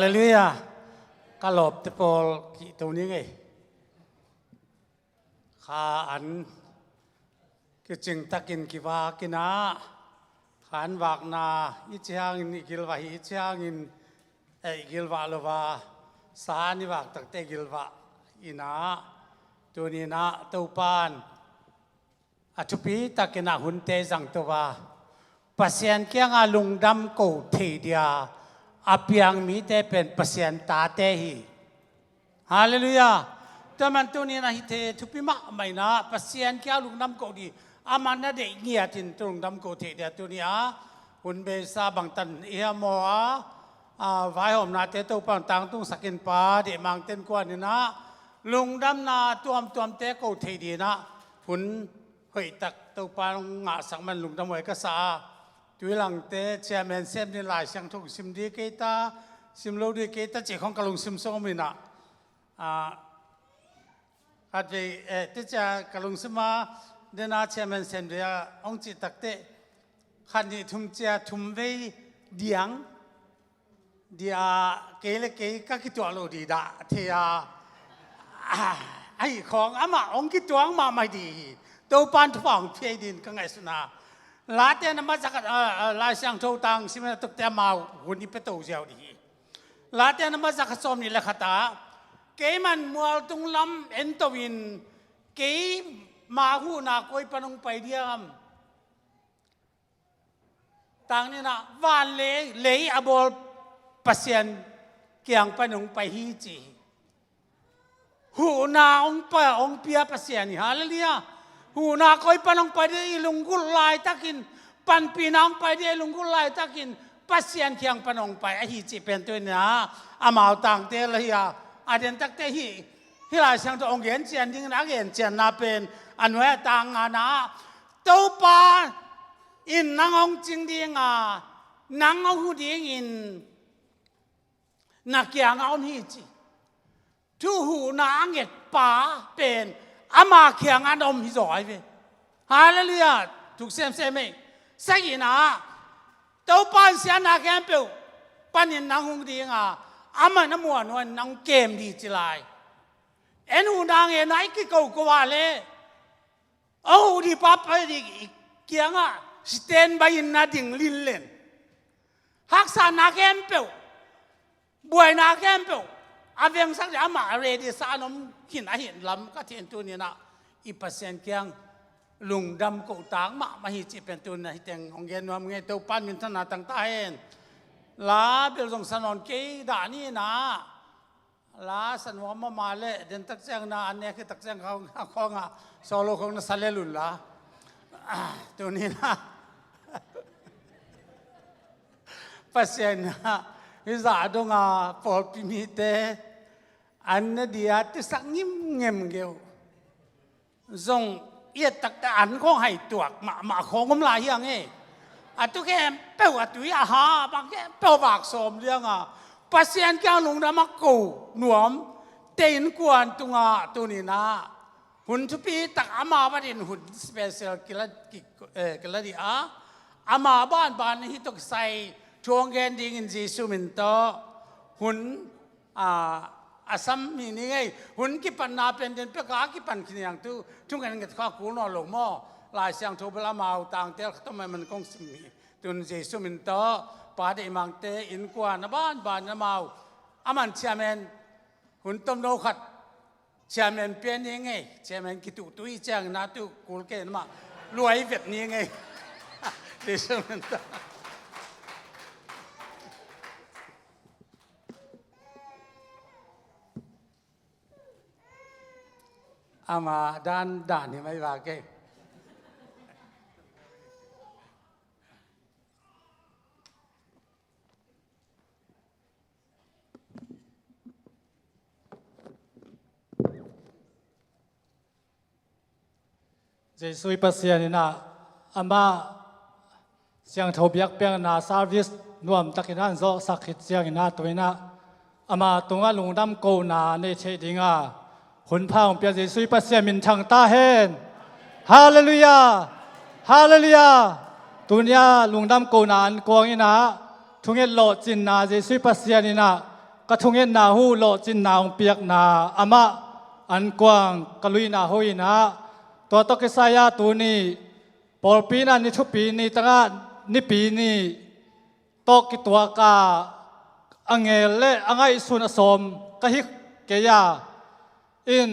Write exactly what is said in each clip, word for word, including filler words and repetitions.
Halleluiah. Ka lawpte pawl kihto ni ngei. Kha an kicing takin kivak inah, kha an vakna i ci hangin i gilvah hi, i ci hangin, eh, i gilvah lo a, sa an i vak takte gilvah inah, tuninah Topan a thupi takinah hunte zangto a, Pasian kianga lungdam ko thei dia a piang mite pen Pasian tate hi. Halleluiah. Tua man tuninah hite thupi mahmah inah Pasian kianga lungdam ko di, amah na deih ngiatin tu lungdam ko thei dia tunia hun beisa bangtan i hiam maw a, a, vaihawmnate Topan tangtungsakin Pa deihmangten kuaninah lungdamna tuamtuamte ko thei dinah hun hoihtak Topa ngahsak man lungdam huai ka sa a. Tuilangte chairman sem din Lai Siangtho sim di kei ta, sim lo di kei ta cih khong ka lungsim sawm inah. Ah, khatvei, eh, ticia ka lungsim a dena chairman sem dia hong cih takte khat nih thum cia thum vei diang dia kei le kei ka kituah lo di dah thei a, ah, ahi khawng amah hong kituang mahmah di hi. Topan thupha hong phiai din ka ngaihsun a. Late na mazak a, ah, ah, Lai Siangtho tang simna tukte amau hun i peto ziau di hi. Late na mazak a sawm ni le khat a keiman mualtung lam ento in kei ma huhna koi pan hong pai diam. Tang nina van le lei a bawl Pasian kiang pan hong pai hi ci hi. Huhna hong pa hong pia Pasian hi. Halleluiah. Huhna koi pan hong pai dia i lunggulh laitakin, panpihna hong pai dia i lunggulh laitakin Pasian kiang pan hong pai ahi cih pen tuina amau tangte la hi a, a den takte hi. Hih Lai Siangtho hong gen cian dingin a gen cianna pen a nuai a tang ngana Topa in nang hong cing dinga, nang hong hu dingin na kianga om hi ci. Thuhuhna a ngetpa pen ama kianga na om hi zaw ai ve. Halleluiah. Thuk semsem ei. Sagihna Topa in siatna khempeuh panin nang hung dinga, amah na muanhuan nang kem di ci lai. En huhna ngenna i kiko ko a le a huh di papa di kiangah stand by in na ding linlen. Haksatna khempeuh, buaina khempeuh a vengsak di amah a ready sa an om khin a hin lam ka thin tuninah i Pasian kiang lungdam kohtak mahmah hi cih pen tuninah hi teng hong gen nuam ngei. Topan minthanna tangta hen. La bel zong sa nawn kei dah ninah. La sa nuam mahmah le den tak ciangna an nek hi tak ciang khawngah solo khawng na sa lel unla. Tuninah Pasian ah hizah donga pawlpi mite an na dia tisak ngimngem geuh. Zong i et takte an khawng hai tuak mahmah khawng om lai hiang e. A tu khempeuh a tui a ha bang khempeuh vak sawm lianga Pasian kiang lungdam a ko nuam te innkuan tungah tuninah hun thupi tak ama vadin hun special kila, ki, eh, kila dih a ama banban hi tawh kisai thu hong gen dingin Jesu min tawh hun a, a sam mi ni ngei. Hun kipatna pen den peka a kipan kiniang tu thungen nget kha kul nawn lo maw? Lai Siangtho bel amau tangtel khatom ai man kong sim hi. Tun Jesu min tawh Pa deihmangte innkuan a banban amau a man chairman hun tomno khat chairman pia ni ngei. Chairman kituhtui ciangin a tu kul kei namah luai vet ni ngei. Jesu min tawh. Ama dan dan hi mai va kei. Jesu i Pasian inah amah siangtho biakpiakna service nuamtakin an zawhsak khit ciangin a tu inah ama tungah lungdam kona nei theih dinga hun pha hong pia Jesu i Pasian min thang ta hen. Halleluiah. Halleluiah. Tunia lungdam kona an kuang inah thunget lawhcinna Jesu i Pasian inah ka thungetna huh lawhcinna hong piakna amah ankuang ka luina huh inah, tua tawh kisai-ah tuni pawlpi inah ni thupi ni tangah nipi ni tawh kituaka a ngel le a ngaihsun a sawm ka hi kei a, in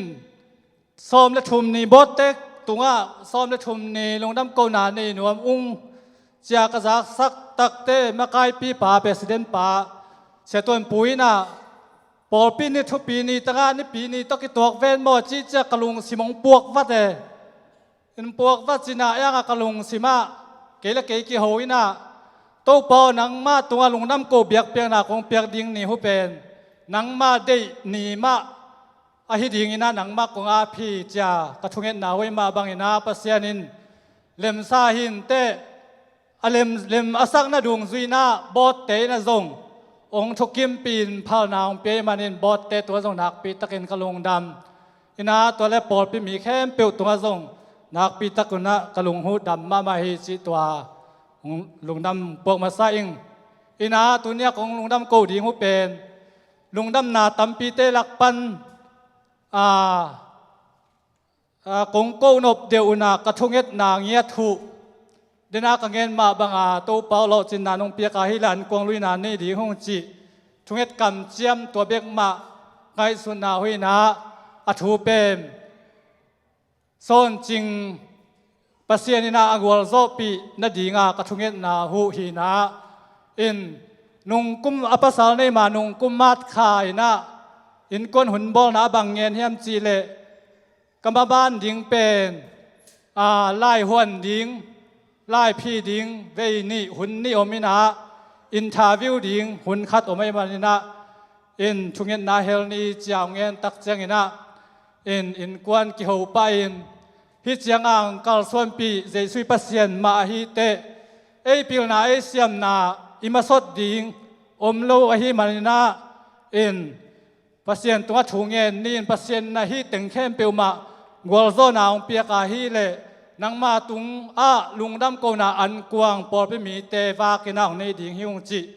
sawm le thum ni bawtte tungah sawm le thum ni lungdam kohna nei nuam ung cia ka zaksak takte makaipipa, president pa, Sia Tuan Pu inah pawlpi ni thupi ni tangah nipi ni tawh kituak ven maw cih cia ka lungsim hong puak vat e. In puak vat cinah iangah ka lungsimah kei le kei kiho inah, Topa aw, nangmah tungah lungdam ko biakpiakna kong piak ding ni huh pen nangmah deih ni mah ahi dinginah nangmah kong ap hi cia ka thungetna huh mah banginah Pasian in lemsa hinteh, a lem, lem a sakna dungzui inah bawtte inah zong hong thukimpih in phalna hong pia ih manin bawtte tua zong nakpi takin ka lungdam inah, tua le pawlpi mi khempeuh tungah zong nakpi tak unah ka lung huh dam mahmah hi cih tua hong lungdam puak masa ing. Inah tuni-ah kong lungdam ko ding huh pen lungdamna tampite lak pan a, a, kong ko nop deuh unah ka thungetna ngiat huh dena ka ngen mah banga, Topa aw, lawhcinna nong piak a hi le ankuang luina nei ding hong cih thunget kamciam tua bek mah ngaihsutna huh inah, a thu pen Sawncing Pasian inah a gualzawhpih nadinga ka thungetna huh hi inah, in nungkum a pasal nei ma nungkum March kha inah innkuan hunbawlna a bang ngen hiam cihleh, ka maban ding pen a, laihuan ding, laiphi ding vei nih hun nih om inah, interview ding hun khat om ahih maninah, in thungetna hel ni cia hong ngen tak cianginah, in innkuan kiho pah in, hih cianga hong kalsuanpih Jesuh Pasian mah ahi teh, ei pilna ei siamna i masot ding om lo ahih maninah, in Pasian tungah thu ngen ni in, Pasian in a hih teng khempeuh mah gualzawhna hong piak a hi leh, nangma tungah lungdam kohna ankuang pawlpi mite vakinah hong nei ding hi ung cih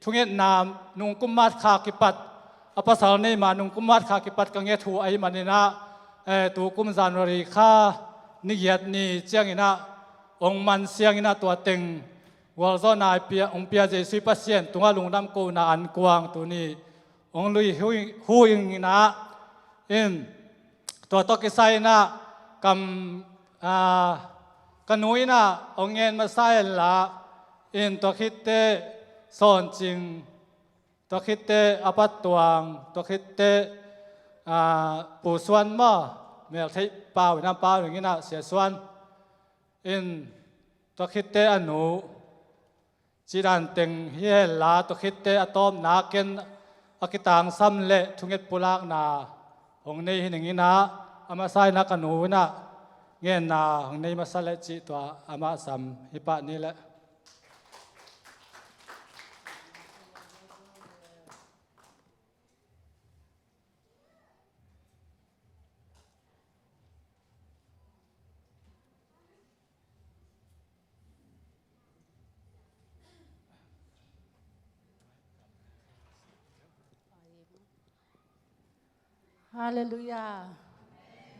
thungetna nungkum March kha kipat, a pasal nei ma nungkum March kha kipat ka nget huh ahih maninah, eh, tukum January kha ni giat ni cianginah hong man sianginah tua teng gualzawhna pia, hong pia Jesuh Pasian tungah lungdam kohna ankuang tuni hong lui hu, hu inginah, in tua tawh kisai inah kam, a, ka nu inah hong ngen masa henla, in tua khitteh Sawncing, tua khitteh a pa Tuang, tua khitteh, a, Pu Suan maw, Meltheih pau inah pau inginah Sia Suan, in tua khitteh a nu, cih dan teng hi henla, tua khitteh a tawpna ken a kitangsam le thunget pulakna hong nei hi ning inah, a masa inah ka nu inah ngenna hong nei masa leh cih tua amah sam hi pah ni leh. Halleluiah.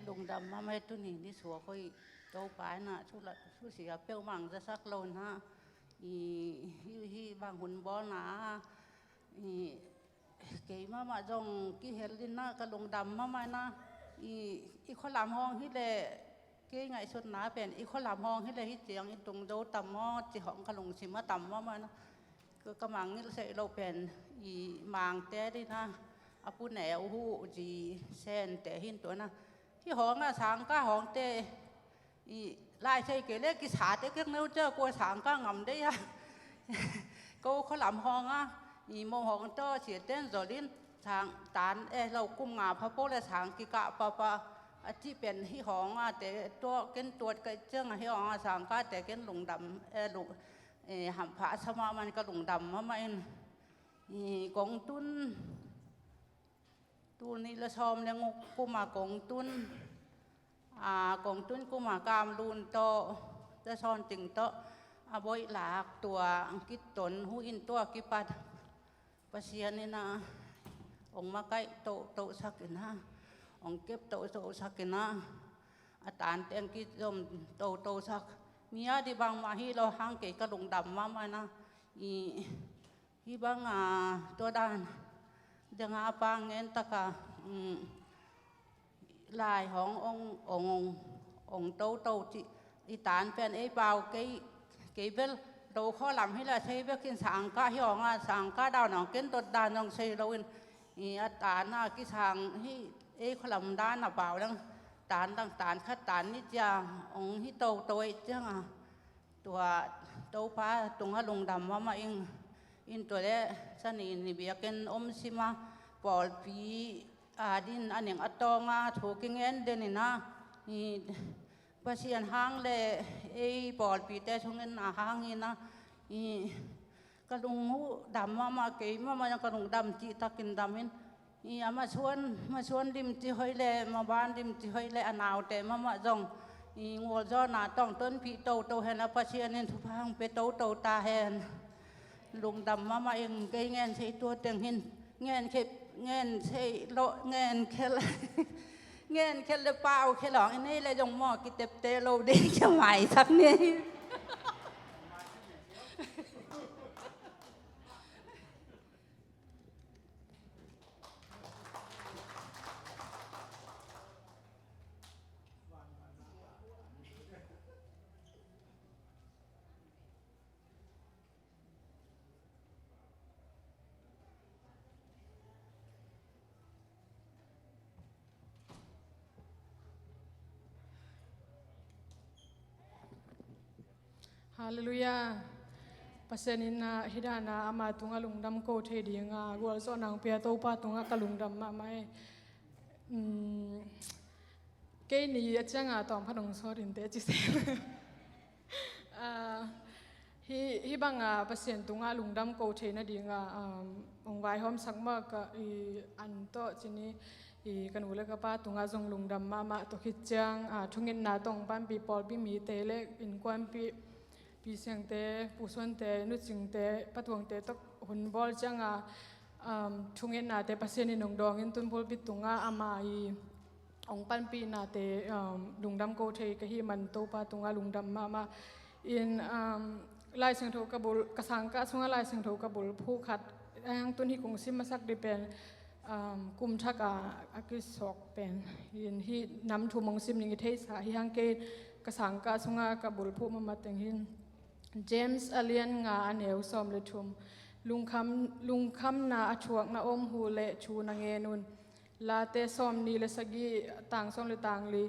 Lungdam mahmah e, tuni ni suak hoih Topa inah thu la, thusia peuhmah zasak lo inah, i, hi, hi bang hun bawlna a, i, kei mahmah zong kihel inah ka lungdam mahmah inah, i, i khualam hawng hi leh, kei ngaihsutna pen i khualam hawng hi leh hih ciang i tung zo tam maw cih hawng ka lungsim a tam mahmah inah, ka, ka mangngilh theih loh pen i Mangte inah, a Pu Neu uh, Zi Sente hi in tua inah, hih hawngah sangkah hawngte i lai thei kei leh kisat ekek neu cia kua sangkah ngam dei a. Ko khualam hawngah i mo hawng tawh siate in zol in, sang tan e lo kum nga pha peuh leh sang kikah papa a cih pen hih hawngahte tawh ken tuat ka hih ciangah hih hawngah sangkahte ken lungdam e, lung, e, hampha sa mahmah in ka lungdam mahmah in, i, kong tun, tul nih le sawm le guk kuma kong tun, a, kong tun kuma Kam Lun tawh, Za Sawn Cing tawh a boih lak tua hong kiton huh in, tua kipat Pasian inah hong makaih tohtohsak in ah, hong kep tohtohsak in ah, a tante hong kizom tohtohsak. Mi a dih bangmah hi lo hang kei ka lungdam mahmah in ah, i, hih bang a, tua dan dang a pa ngen tak a, um, lai hong, hong, hong, hong, hong toto cih i tan pen ei pau kei, kei bel do khaw lam hi la sei bek in sangkah hi hong a, sangkah dawn hong ken dot dan hong sei lo in, i a tan a kisang hi ei khaw lam dan a pau dang tan dang tan khat tan nih ciang hong hi toto ei ciang a. Tua Topa tungah lungdam mahmah ing. In tua leh Sani ni biakinn om sim a, pawlpi a din a ning a tawng a thu kingen den in ah, i Pasian hang le ei pawlpite sungin a hang in ah, i ka lungdam mahmah, kei mahmah ka lungdam cihtakin dam in. I a masuan, masuan limci hoih le, maban limci hoih le, a naute mahmah zong i ngawlzawhna tawh tonpih toto hen la, Pasian in thupha hong pia toto ta hen. Lungdam mahmah ing. Kei ngen sei tua teng hin, ngen khep, ngen sei lo, ngen khel, ngen khel le pau khel hong i nei le zong maw kitepte lo ding ka maisak ni. Halleluiah. Pasian in ah hih dan a ama tungah lungdam ko thei ding a gualzawhna hong pia Topa tungah ka lungdam mahmah e. Um, kei ni a ciang a tawm khat hong sawt in teh ci se. Ah, hih, hih bang a Pasian tungah lungdam ko thei nading a, um, hong vaihawmsak mah ka, i an tawh ci ni, i ka nu le ka pa tungah zong lungdam mahmah. Tua khit ciang, ah, thungetna tawh hong panpih pawlpi mite le innkuanpih, Pi Siangte, Pu Suante, Nu Cingte, Pa Tuangte tawh hun bawl ciang a, um, thungetnate Pasian in hong dawng in tun pulpit tungah ama i hong panpihnate, um, lungdam ko thei ka hih man Topa tungah lungdam mahmah. In, um, Lai Siangtho ka bul, ka sangkah sungah Lai Siangtho ka bulphuh khat, a hang tun hih kong sim masak dih pen, um, kum thak a, a kisawk pen. In hih nam thum hong sim ning i theihsa, hih hang kei ka sangkah sungah ka bulphuh mahmah teng hin. James a lian nga a neu sawm le thum. Lungkham, lungkhamna a thuak na om uh leh thu na ngen un. Late sawmnih le sagih, tang sawm le tang li.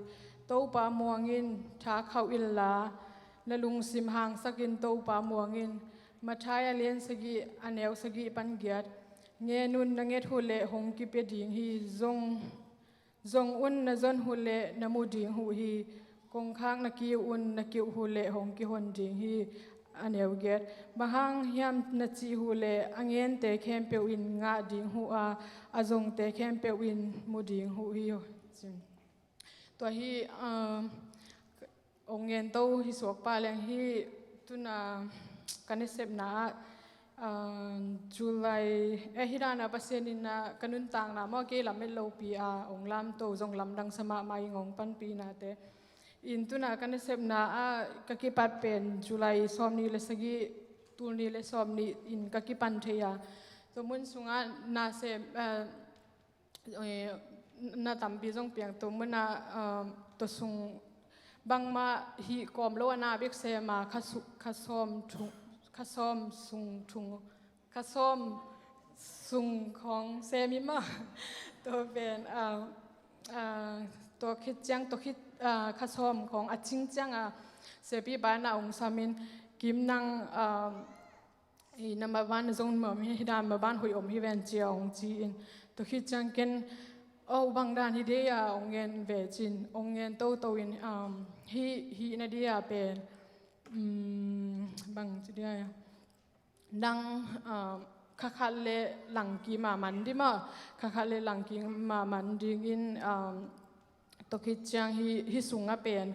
Topa muang in, tha khauh inla, na lungsim hangsak in Topa muang in. Matthai a lian sagih, a neu sagih pan giat. Ngen un, na nget uh leh hong kipia ding hi. Zong, zong un, na zon uh leh na mu ding uh hi. Kongkhak na kiu un, na kiuh uh leh hong kihon ding hi. A neu giat. Bang hang hiam na cih uh leh a ngente khempeuh in ngah ding uh a, a zongte khempeuh in mu ding uh hi. Tua hi, ah, ong ngen to hi suak pah leng hi. Tuna ka nasepna ah, ah, July, eh, hi dana Pasian in ah ka nuntakna maw, kei lamet lopi a ong lamto zong lamdang sa mahmah ing, ong panpihna te. In tuna ka nasepna ah ka kipat pen July sawmnih le sagih, tul nih le sawmnih in ka kipan thei a. Tua mun sungah nasem, ah, eh, na tampi zong piang. Tua muna, ah, tua sung bangmah hih kawm lo a na bek sem a, kha su-, kha sawm thung, kha sawm sung thung, kha sawm sung khawng sem hi mah. Tua pen, ah, ah, tua khit ciang, tua khit, ah, kha sawm khawng a cing ciang a, sepi pa na ong samin, Kim, nang, ah, i na maban zong mawh hi dan, maban hoih om hi ven ci a ong ci in. Tua khit ciang ken, oh, bang dan hi dei a ong ngen ve cin, ong ngen toto in, um, hi, hi na dei a pen, um, bang ci dei a. Nang, um, kha khat le lang kim a man ding maw, kha khat le lang kim a man ding in, um, Tua khit ciang hi, hi sungah pen,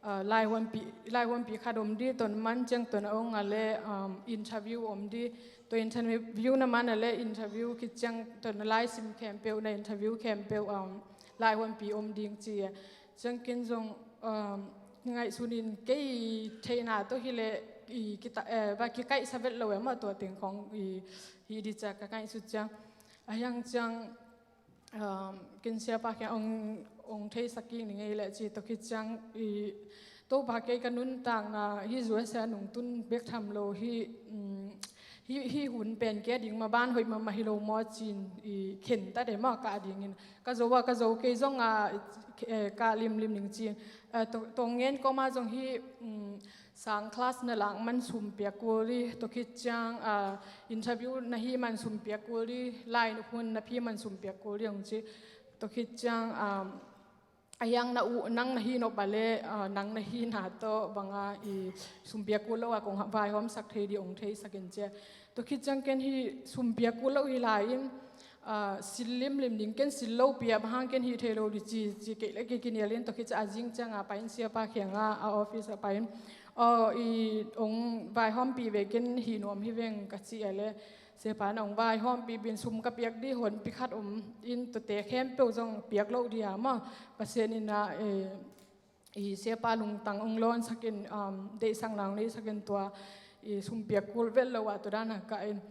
ah, laihuanpi, laihuanpi khat om ding, tua man ciang tua a ong a le, um, interview om ding, Tua interview na man a le interview khit ciang tua na lai sim khempeuh, na interview khempeuh, um, lai huanpi om ding ci a. Ciang ken zong, um, ngaihsun in kei theihna tawh hi le i kita, eh, va kikaihsa vet lo e maw, tua teng khong i, hi di ca ka ngaihsut ciang. A hiang ciang, um, ken siapa kiang ong, ong theisak kik ni ngei le ci, tua khit ciang i Topa kei ka nuntakna hi U S A nung tun bek tham lo hi, um, hi, hi hun pen kia ding ma ban hoih mahmah hi lo maw cin i khen ta de maw ka dingin. Ka zo a, ka zo kei zong a, eh, ka limlim ning cin. Eh, to, to ngen koma zong hi, um, sang class na lak man sum piak kul di, tua khit ciang, ah, interview na hi man sum piak kul di, lai hun na pia man sum piak kul di ong ci. Tua khit ciang, um, a hiang na u, nang na hi nop a le, ah, nang na hi na tawh banga i sum piak kul lo a kong vaihawmsak thei di ong theisak in ci a. Tua khit ciang ken hi sum piak kul lo hi lai in, ah, sil limlim ding, ken sil lo pia bang hang ken hi thei lo di ci, ci kei le kei kinial in, tua khit ciang a zing ciang a pai in siapa kiang a, a office a pai in, aw, i ong vaihawmpi ve, ken hi nuam hi veng ka ci a le, siapa in ong vaihawmpi bin sum ka piak di honpi khat om in, tuate khempeuh zong piak lo di a maw, Pasian in a, eh, i siapa lungtang ong lawnsak in, um, deihsak nang neihsak in tua i sum piak kul vet lo a tua dan a ka in,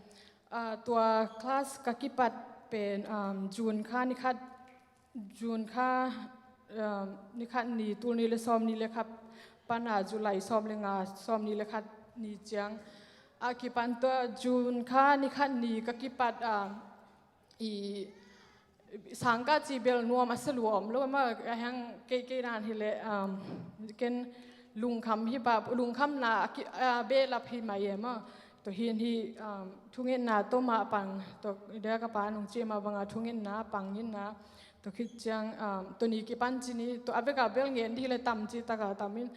ah, tua class ka kipat pen, um, June kha ni khat, June kha, um, ni khat ni, tul ni le sawm ni le khat pan a July sawm le nga, sawm ni le khat ni ciang a kipan tua June kha ni khat ni ka kipat, um, i sangkah ci bel nuam a sa lua om lo maw, a hiang kei, kei dan hi le, um, ken lungkham hi ba, lungkhamna a ki, a behlap hi mai e maw. Tua hin hi, um, thungetna tawh mah pang, tua dia ka pa nung ci ma banga thungetna pang in na, tua khit ciang, um, tua ni kipan ci ni, tua a bek a bel ngen di hi le tam ci tak a tam in,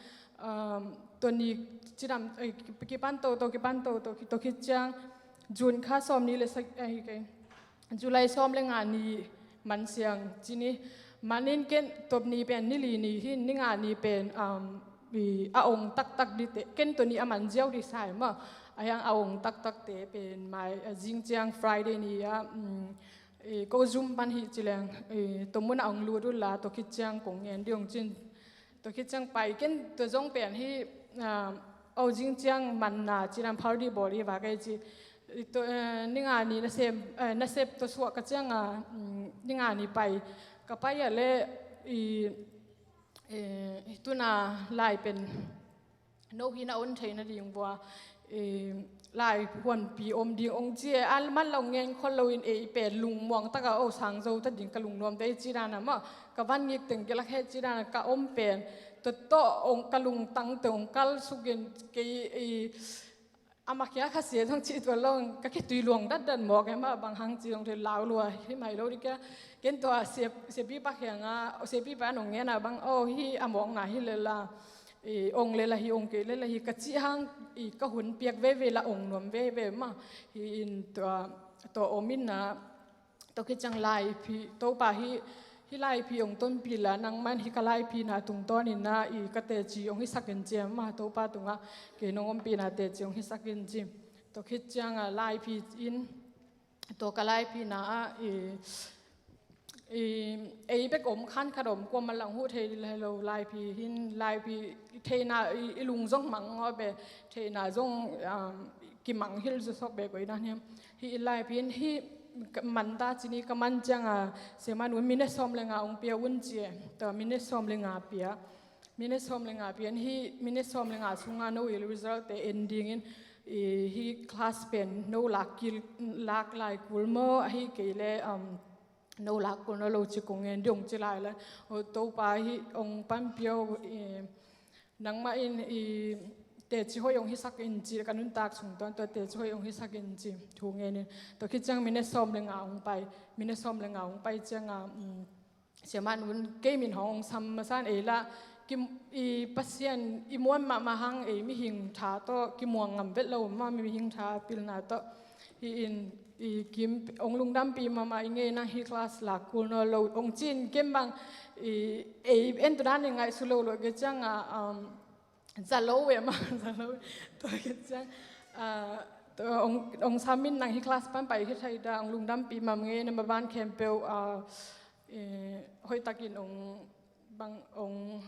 um, tua ni ci dam, eh, kipan to, tua kipan to, tua, tua khit ciang June kha sawm ni le sa, eh, hi kei. July sawm le nga ni man siang ci ni. Man in ken tua ni pen ni li ni hin, ni nga ni pen, um, i, a ong taktak di te, ken tua ni a man ziau di sai maw. A hiang a ong taktak te pen mai, a zing ciang Friday ni a, um, i, ko zum pan hi ci leng, i, tua mun a ong lut uh la, tua khit ciang kong ngen di ong cin. Tua khit ciang pai ken tua zong pen hi, ah, aw zing ciang manna ci nam party bawl hi va kei ci. I tua, eh, ni nga ni nasep, eh, nasep tua suak ka ciang a, mm, ni nga ni pai. Ka pai a le i, eh, i tuna lai pen no hi na on thei na ding vua. Eh, lai huanpi om ding ong ci e, a man lo ngen khol lo in ei pen lungmuang taka o sang zo ta ding ka lungnuam te ci dan a maw, ka van ngik teng gelak he ci dan a ka om pen. Tua tawh ong ka lungtang te ong kal sukin kei i, ama kia kha sia zong ci tua lo ka khe tui luang dat dat mawk e maw, bang hang ci zong te lau lua hi mai lo di kia. Ken tua sia, sia pi pa khiang a, sia pi pa nong ngen a bang, o hi a mawkna hi le la. I, ong le la hi, ong kei le la hi, ka cih hang, i, ka hun piak veve la ong nuam veve mah. Hi in tua, tua om in na, tua khit ciang laiphi, Topa hi, hi laiphi ong tonpih la, nangman hi ka laiphina tungtawn in na, i, ka teci ong hisak in ci mah, Topa tungah, kei nong ompihna teci ong hisak in ci. Tua khit ciang a laiphi in, tua ka laiphina ah, i, i, ei bek om khan khat om, kuamah lang huh thei le lo, laiphi hin, laiphi theihna, i, i lung zong mang ngawh be, theihna zong, um, kimang hil zawsawk be koih dan hiam. Hi i laiphi hin, hi ka man ta ci ni, ka man ciang a, sia man un minute sawm le nga ong pia un ci e, tua minute sawm le nga pia. Minute sawm le nga pian hi, minute sawm le nga sunga no i result te en dingin, i, hi class pen no lak kil, lak lai kul maw, ahi kei le, um, no lak kul nawn lo ci kong ngen ding ci lai le. O Topa hi ong panpih o, i, nangmah in, i, teci hoih ong hisak in ci, ka nuntak sung tawn tua teci hoih ong hisak in ci, thu ngen in. Tua khit ciang minute sawm le nga ong pai, minute sawm le nga ong pai ciang a, um, sia man un kei min hong sam masa in ei la, ki, i Pasian i muan mahmah hang ei mihing tha tawh kimuang ngam vet lo mah, mihing tha pilna tawh. Hi in, i kim ong lungdampi mahmah i ngei nang hi class lak kul nawn lo, ong cin kem bang, i, ei en tu dan i ngaihsut lo lo ke ciang a, um, za lo e mah, za lo e. Tua ke ciang, ah, Ong, ong samin nang hi class pan pai khit thei da, ong lungdampi mahmah ing e, na maban khempeuh, ah, eh, hoihtakin ong bang, ong,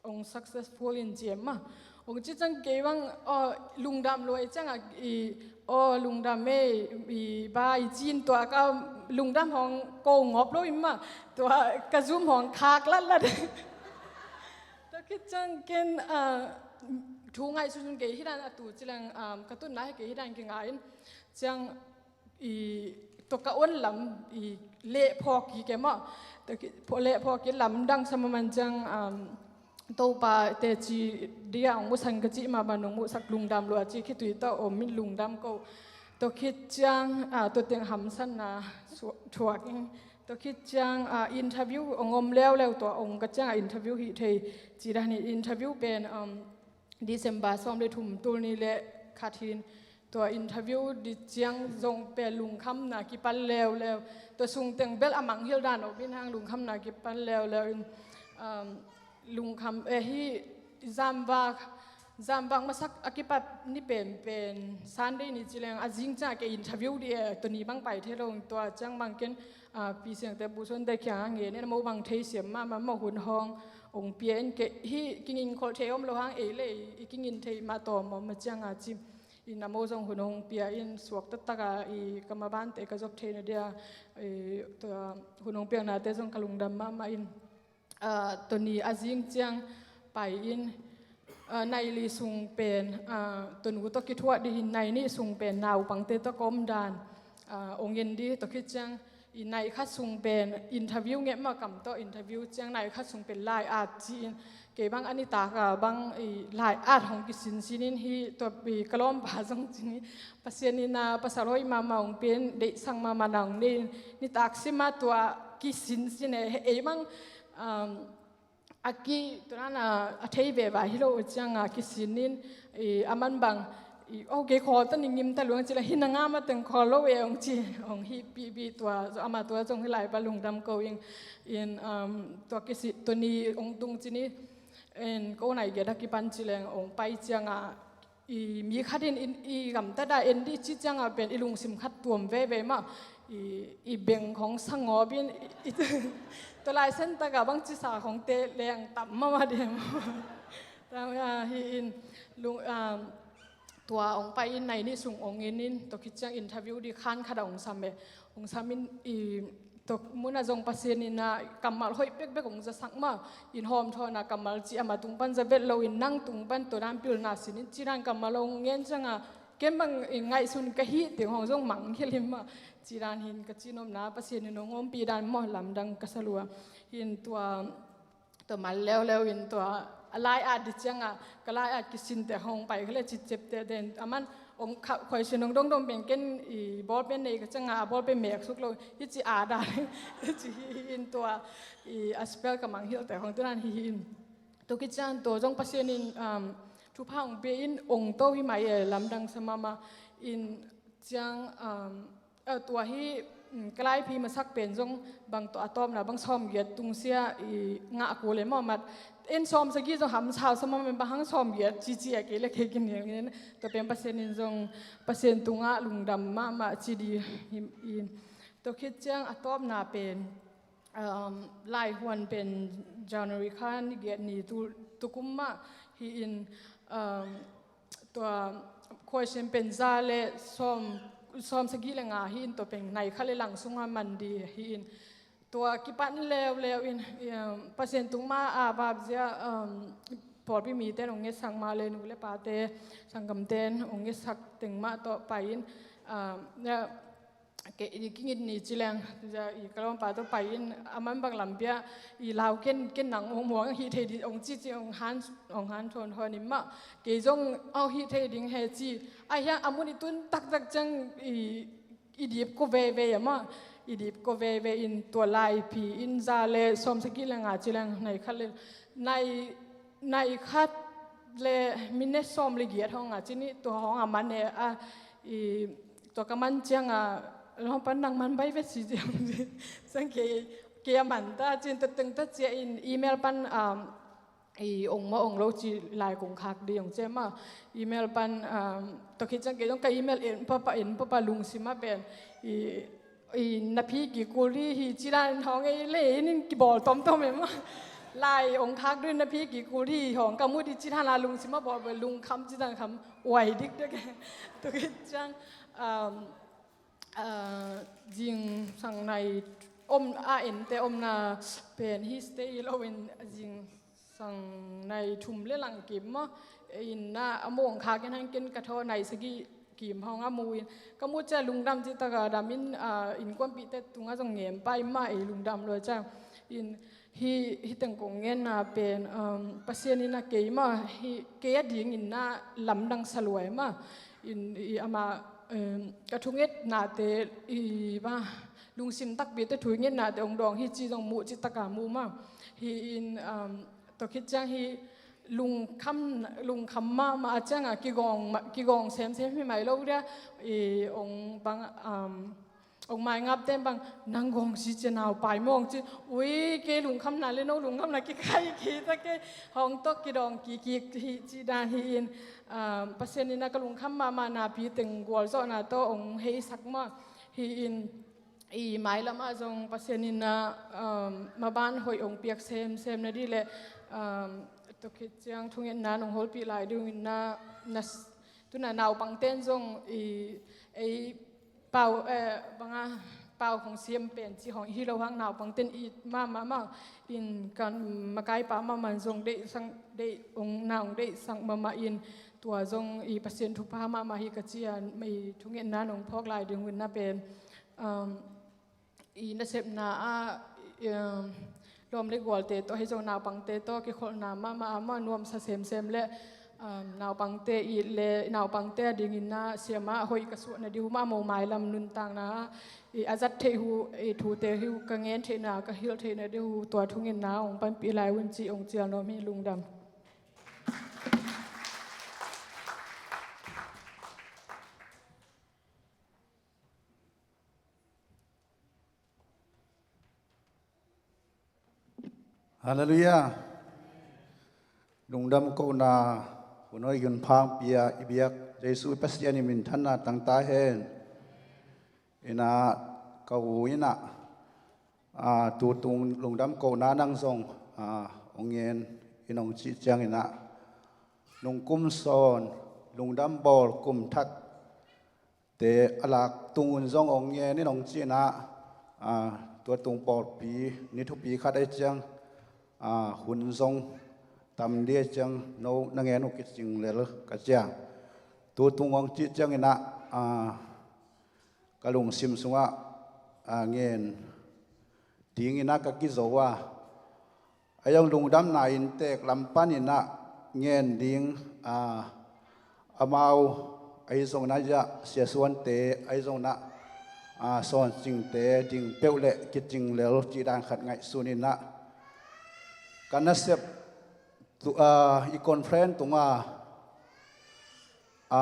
ong successful in ci e mah. Ong ci ciang kei bang, aw, lungdam lua i ciang a, i, aw, lungdam e, i ba i cin tua ka lungdam hong ko ngop lo i mah, tua ka zum hong khak latlat. Tua khit ciang ken, ah, thu ngaihsun kei hi dan a tu ci leng, ah, ka tunna hi kei hi dan kingah in ciang i tua ka on lam i leh phawk kik e mah. Tua ki, pho-, leh phawk kik lamdang sa mahmah ciang, um, Topa teci dia ong musak ka cih mah bang ong musak lungdam lua ci khitui tawh om in lungdam ko. Tua khit ciang, ah, tua teng hamsatna su-, thuak ing. Tua khit ciang, ah, interview ong om leuleu tua ong ka ciang a interview hi thei ci dan hi interview pen, um, December sawm le thum tul nih le khat hi in tua interview di ciang zong pen lungkhamna kipan leuleu. Tua sung teng bel a mangngilh dan om in hang lungkhamna kipan leuleu in, um, lungkham, eh, hi zamvak, zamvak masak a kipat ni penpen Sunday ni ci leng a zing ciang a kei interview di e, tua ni bang pai thei lo tua ciang bang ken, ah, Pi Siangte Pu Suante kiang a ngen in a mo bang thei siam mahmah, mo hun hong ong pia in kei hi kingin kholh thei om lo hang ei le ei i kingin thei mah tawm om a ciang a ci in a mo zong hun hong pia in suak taktak a i ka mabante ka zop thei na dia, i tua hun hong piaknate zong ka lungdam mahmah in, ah, tua ni a zing ciang pai in, ah, nai li sung pen, ah, tua nu tawh kithuah di hi, nai nih sung pen naupangte tawh ka om dan, ah, ong en di tua khit ciang i nai khat sung pen interview ngeh mah kam tawh interview ciang nai khat sung pen lai at ci in kei bang a nitak a bang i lai at hong kisinsin in hi tua i ka lawmpa zong ci ni Pasian in a pasal hoih mahmah ong pia in deihsak mahmah na ong nei in nitak sim a tua kisinsin e, ei bang, um, a ki, tua dan a, a thei veva hi lo ciang a kisin in, i, a man bang, i, aw, kei khawl ta ning ngim ta luang ci la hi na nga ma teng khawl lo e ong ci, ong hi pi pi tua, ama tua zong hi lai pa lungdam ko ing, in, um, tua kisi, tua ni ong tung ci ni, in ko nai giat a kipan ci leng ong pai ciang a, i mi khat in, in, i gamtat a en dih ci ciang a pen i lungsim khat tuam veve mah, i, i beng khong sangawp in, i, i, tua lai sen tak a bang ci sa khong te leng tam mahmah dih mah. Tam, ah, hi in, lung, ah, tua ong pai in nai nih sung ong en in, tua khit ciang interview di khan khat a ong sam e, ong sam in i, tua mun a zong Pasian in a kammal hoih bekbek ong zasak mah, in hawmthawhna kammal ci ama tung pan za vet lo in nang tung pan tua dan pilna sin in ci dan kammal ong ngen ciang a, ken bang in ngaihsun ka hih teng hong zong mangngilh hi mah, ci dan hi in ka ci nopna Pasian in ong ompih dan mah lamdang ka sa lua. Hi in tua, tua mal leuleu in tua a lai at di ciang a, ka lai at kisin te hong pai kha le cicep te den, a man ong kha, khuaisin ong dongdong pen ken i ball pen nei ka ciang a, a ball pen mek suk lo, hi ci a dan, hi ci hi, hi in tua, i a spell ka mangngilh te hong tu dan hi, hi in. Tua khit ciang tua zong Pasian in, um, thupha ong pia in ong to hi mai e, lamdang sa mahmah in ciang, um, Eh, tua hi, mm, ka laiphi masak pen zong bang tawh a tawpna bang sawm giat tungsia i ngah kul e mawh mat. En sawm sagih zong hamsau sa mawh mat, bang hang sawm giat cici a kei le kei kinial ngin. Tua pen Pasian in zong Pasian tungah lungdam mahmah ci di hi in. Tua khit ciang a tawpna pen, um, laihuan pen January kha ni giat ni tu, tukum mah hi in, um, tua khuaisin pen za le sawm, sawm sagih le nga hi in tua pen nai kha le lang sunga man di hi in. Tua kipan leuleu in, um, Pasian tung ma a vapzia, um, pawlpi mite in ong ngetsak ma le nu le pate, sanggamte in ong ngetsak teng mah tawh pai in, um, kei i kingit ni ci leng, i ka lawmpa tawh pai in, a man bang lam pia, i lau ken, ken nang ong muang hi thei di, ong ci ci, ong han, ong han thon thon in mah, kei zong ong hi thei ding he ci, a hiang a mun i tun taktak ciang i, i dip ko veve a mah, i dip ko veve in tua laiphi in za le sawm sagih le nga ci leng nai khat le, nai, nai khat le minute sawm le giat hong a ci ni tua hong a man e a, i, tua ka man ciang a, lawmpa nang man bai ve ci ciang, sang kei, kei a man ta, cin tua teng ta cia in email pan, um, i ong maw ong lo ci lai kong khak ding ong ci a maw. Email pan, um, tua khit ciang kei zong ka email en papa, en papa lungsim ah pen i, i na phi kikul hi hi ci dan hong ei le in, in kibawl tomtom e maw. Lai ong khak ding na phi kikul hi hong ka mu ding ci dan a lungsim ah bawl bawl lungkham ci dan kham uai dikdek e. Tua khit ciang, um, ah, zingsang nai om a, ente omna pen hi stay lo in zingsang nai thum le lang kim maw, in na a mawng kha ken hang ken ka thaw nai sagih kim hong a mu in ka mu cia lungdam ci taka dam in, ah, innkuanpihte tungah zong ngen pai mah ei lungdam lua cia in hi, hi teng kong ngenna pen, um, Pasian in a kei mah hi, kei a dingin na lamdang sa lua e mah in i ama, um, ka thungetnate i ba lungsim takpite thungetnate ong dawng hi ci zong muh ci taka mu mah hi in, um, tua khit ciang hi lungkham, lungkham mahmah a cianga kigawng ma-, kigawng semsem hi mai lo dia i ong bang, um, ong maingapte bang nang gawng si cia nau pai mawng ci ui kei lungkhamna le no lungkhamna kikhai kei ta kei hong tawh kidawng kikik hi ci dan hi in, um, Pasian in a ka lungkham mahmah napi teng gualzawhna tawh ong heisak mah hi in i mailam ah zong Pasian in a, um, maban hoih ong piak semsem na dih le, um, tua khit ciang thungetna nong hawlpih lai ding in na, na s-, tuna naupangten zong i ei pau, eh, banga pau hong siam pen ci hong hi lo hang naupangten i mahmah mah in kan makaipa mahmah zong deih sang deih ong na ong deih sang mahmah in tua zong i Pasian thupha mahmah hi ka cia mei thungetna nong phawk lai ding in na pen, um, i nasepna ah, um, lawm le gualte tawh hi zong naupangte tawh kikholhna mahmah a mah nuamsa semsem le, um, naupangte it le naupangte a dingin na siamah hoih ka suahna ding hu mah mo mailam nuntakna ah i a zat theih hu i thute hi ka ngen theihna ka hilh theihna ding hu tua thungetna ong panpih lai un ci ong cial nuam hi lungdam. Halleluiah. Lungdam kohna hun hoih hun pha hong pia i biak Jesu i Pasian i minthanna tangta hen. Ina ka u ina, ah, tutung lungdam kohna nang zong, ah, ong ngen in ong cih ciang ina nung kum sawn lungdam bawl kum thak te a lak tungun zong ong ngen in ong cihna, ah, tua tung pawlpi ni thupi khat ai ciang, ah, hun zong tam di ai ciang no na ngen uh kicing lel ka cia. Tu tung ong cih ciang ina, ah, ka lungsim sungah, ah, ngen dingin a ka kizo a, a zong lungdamna inntek lam panin a ngen ding, a, amau ahi zongin a, Siasuante ahi zongin a, a, Sawncingte ding peuh le kicing lel cih dan khat ngaihsun in a, ka nasep tu, a, i conference tunga, a,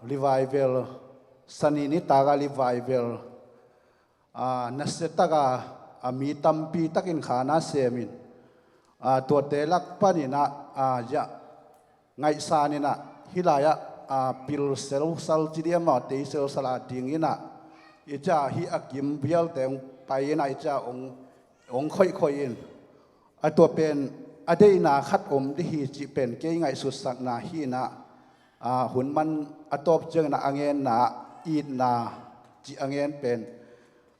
revival, sani nitak a revival, a, nasia taka, a, mi tampi takin khana semin, a, tuate lak panin a, a, ya, ngaihsan in a, hih lai-ah, a, pil selsal ci diam a, tei selsal a ding in a, i ca hih a kim vialte hong pai in a, i ca hong, hong khoihkhoih in. A tua pen a deihna khat om dih hi cih pen kei ngaihsutsakna hi in a, a, hun man a tawp ciangin a, a ngenna, itna cih a ngen pen,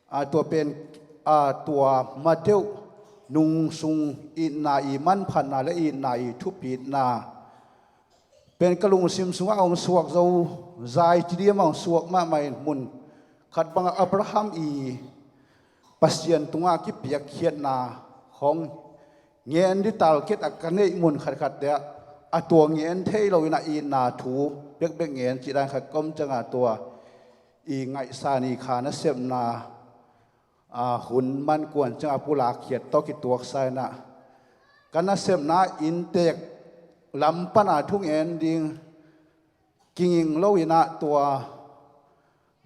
a, tua pen, a, tua ma deuh nung sung itna i manphatna le itna i thupitna pen ka lungsim sungah hong suak zo zai ci diam a hong suak mahmah in mun khat bangah Abraham i Pasian tungah kipiakkhiatna hong ngen dih talkhet a ka neih mun khatkhat te ah a tua ngen thei lo in a itna thu bekbek ngen cih dan khat ka om ciangin tua i ngaihsan i kha nasepna, a, hun man kuan ciangin a pulak khiat tawh kituaksa in a ka nasepna inntek lam pan a thungen ding kinging lo in a tua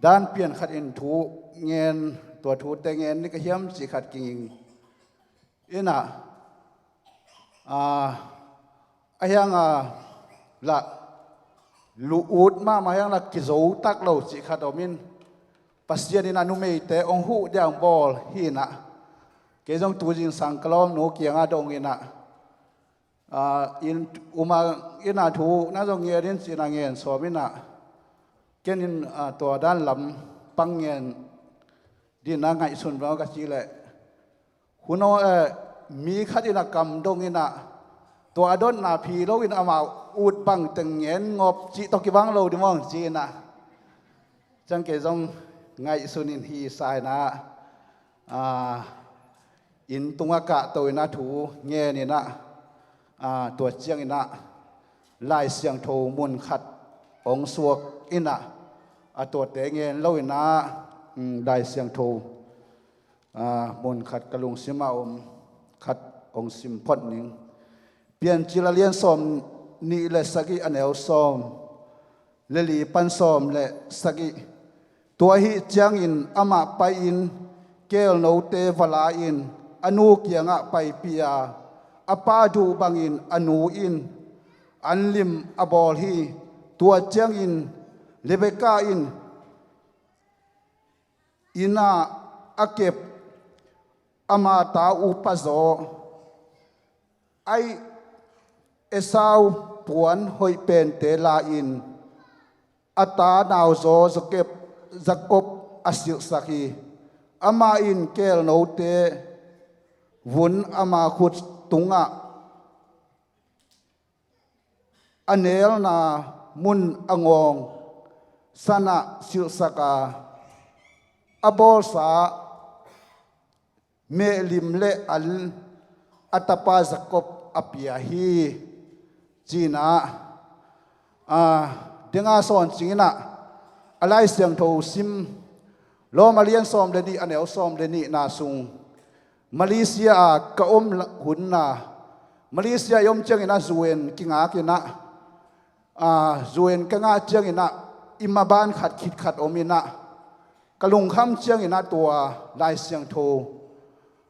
dan pian khat in thu ngen, tua thute ngen ni ka hiam cih khat kinging in a, a, a hiang a lah lu ut mahmah hiang lah kizo tak lo cih khat om in, Pasian in a numeite hong huh diang bawl hi inah, kei zong tu zingsang ka lawmnu kiangah dong inah, aa, inn, uma inn a thu na zong ngen in ci-in a ngen sawm inah, ken in, aa, tua dan lam pang ngen ding a ngaihsun lo ka cih leh, hun aw, eh, mi khat in a kam dong inah, tua a dotna phi lo in amah ut bang teng ngen ngop cih tawh kibang lo ding maw ci inah, ciang kei zong ngaihsun in hi sa inah, aa, inn tungah kahto inah thu ngen inah, aa, tua ciang inah Lai Siangtho mun khat hong suak inah, a tuate ngen lo inah, um, Lai Siangtho, aa, mun khat ka lungsim a om khat hong sim phot ning. Piancil a lian sawm nih le sagih, a neu sawm le li pan sawm le sagih. Tua ahih ciangin amah pai-in keelnote va la-in a nu kiangah paipih a, a pa duh bangin a nu in anlim a bawl hi. Tua ciangin Rebekah in inn ah a kep ama ta upa zaw, aih Esau puan hoih pente la-in a ta nauzaw Jakob, Jakob a silhsak hi. Amah in keelnote vun ama khut tungah a nelna mun a ngawng sanah silhsak a, a bawlsa mehlim le an a tapa Jakob a pia hi, ci inah, a, denga sawn cing inah, a Lai Siangtho sim, Rom a lian sawm le nih, a neu sawm le nihna sung, Malaysia a ka om la-, hun na, Malaysia i om ciang inah U N kingak inah, aa, U N ka ngah ciang inah i maban khat khit khat om inah, ka lungkham ciang inah tua Lai Siangtho,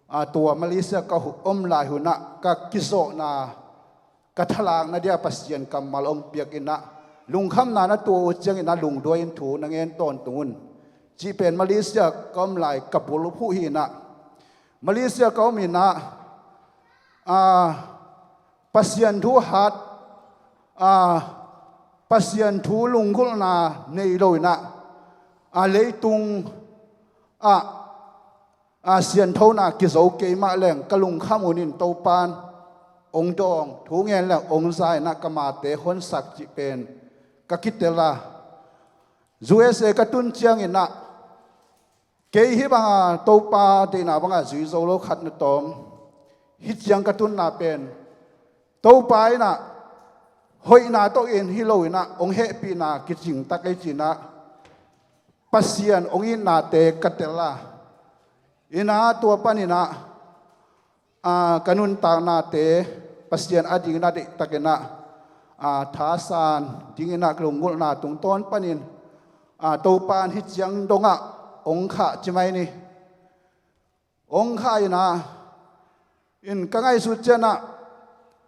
aa, tua Malaysia ka hu-, om lai hun ah ka kizawhna, ka thalakna dia Pasian kammal hong piak inah, lungkhamna na tuah uh ciang inah lungduai in thu na ngen tawntung un, cih pen Malaysia ka om lai ka bulphuh hi inah, Malaysia ka om inah, aa, Pasian thu hat, aa, Pasian thu lunggulhna nei lo inah, aa, leitung ah, aa, sianthona kizo kei mah leng ka lungkham hun in Topan hong dawng, thu ngen leng hong za inah ka mate honsak cih pen ka kitel a, U S A ka tun ciang inah, kei hih banga Topa deihna banga zui zo lo khat na tawm, hih ciang ka tunna pen Topa inah hoihna tawh in hi lo inah hong hehpihna kicing tak ei ci inah, Pasian hong itnate ka tel a, inah tua pan inah, aa, ka nuntaknate Pasian a dingin a deihtak inah, aa, thasan ding inah ka lunggulhna tungtawn panin, aa, Topan hih ciang dongah hong khah ci mai ni. Hong khah inah, in ka ngaihsut ciang ah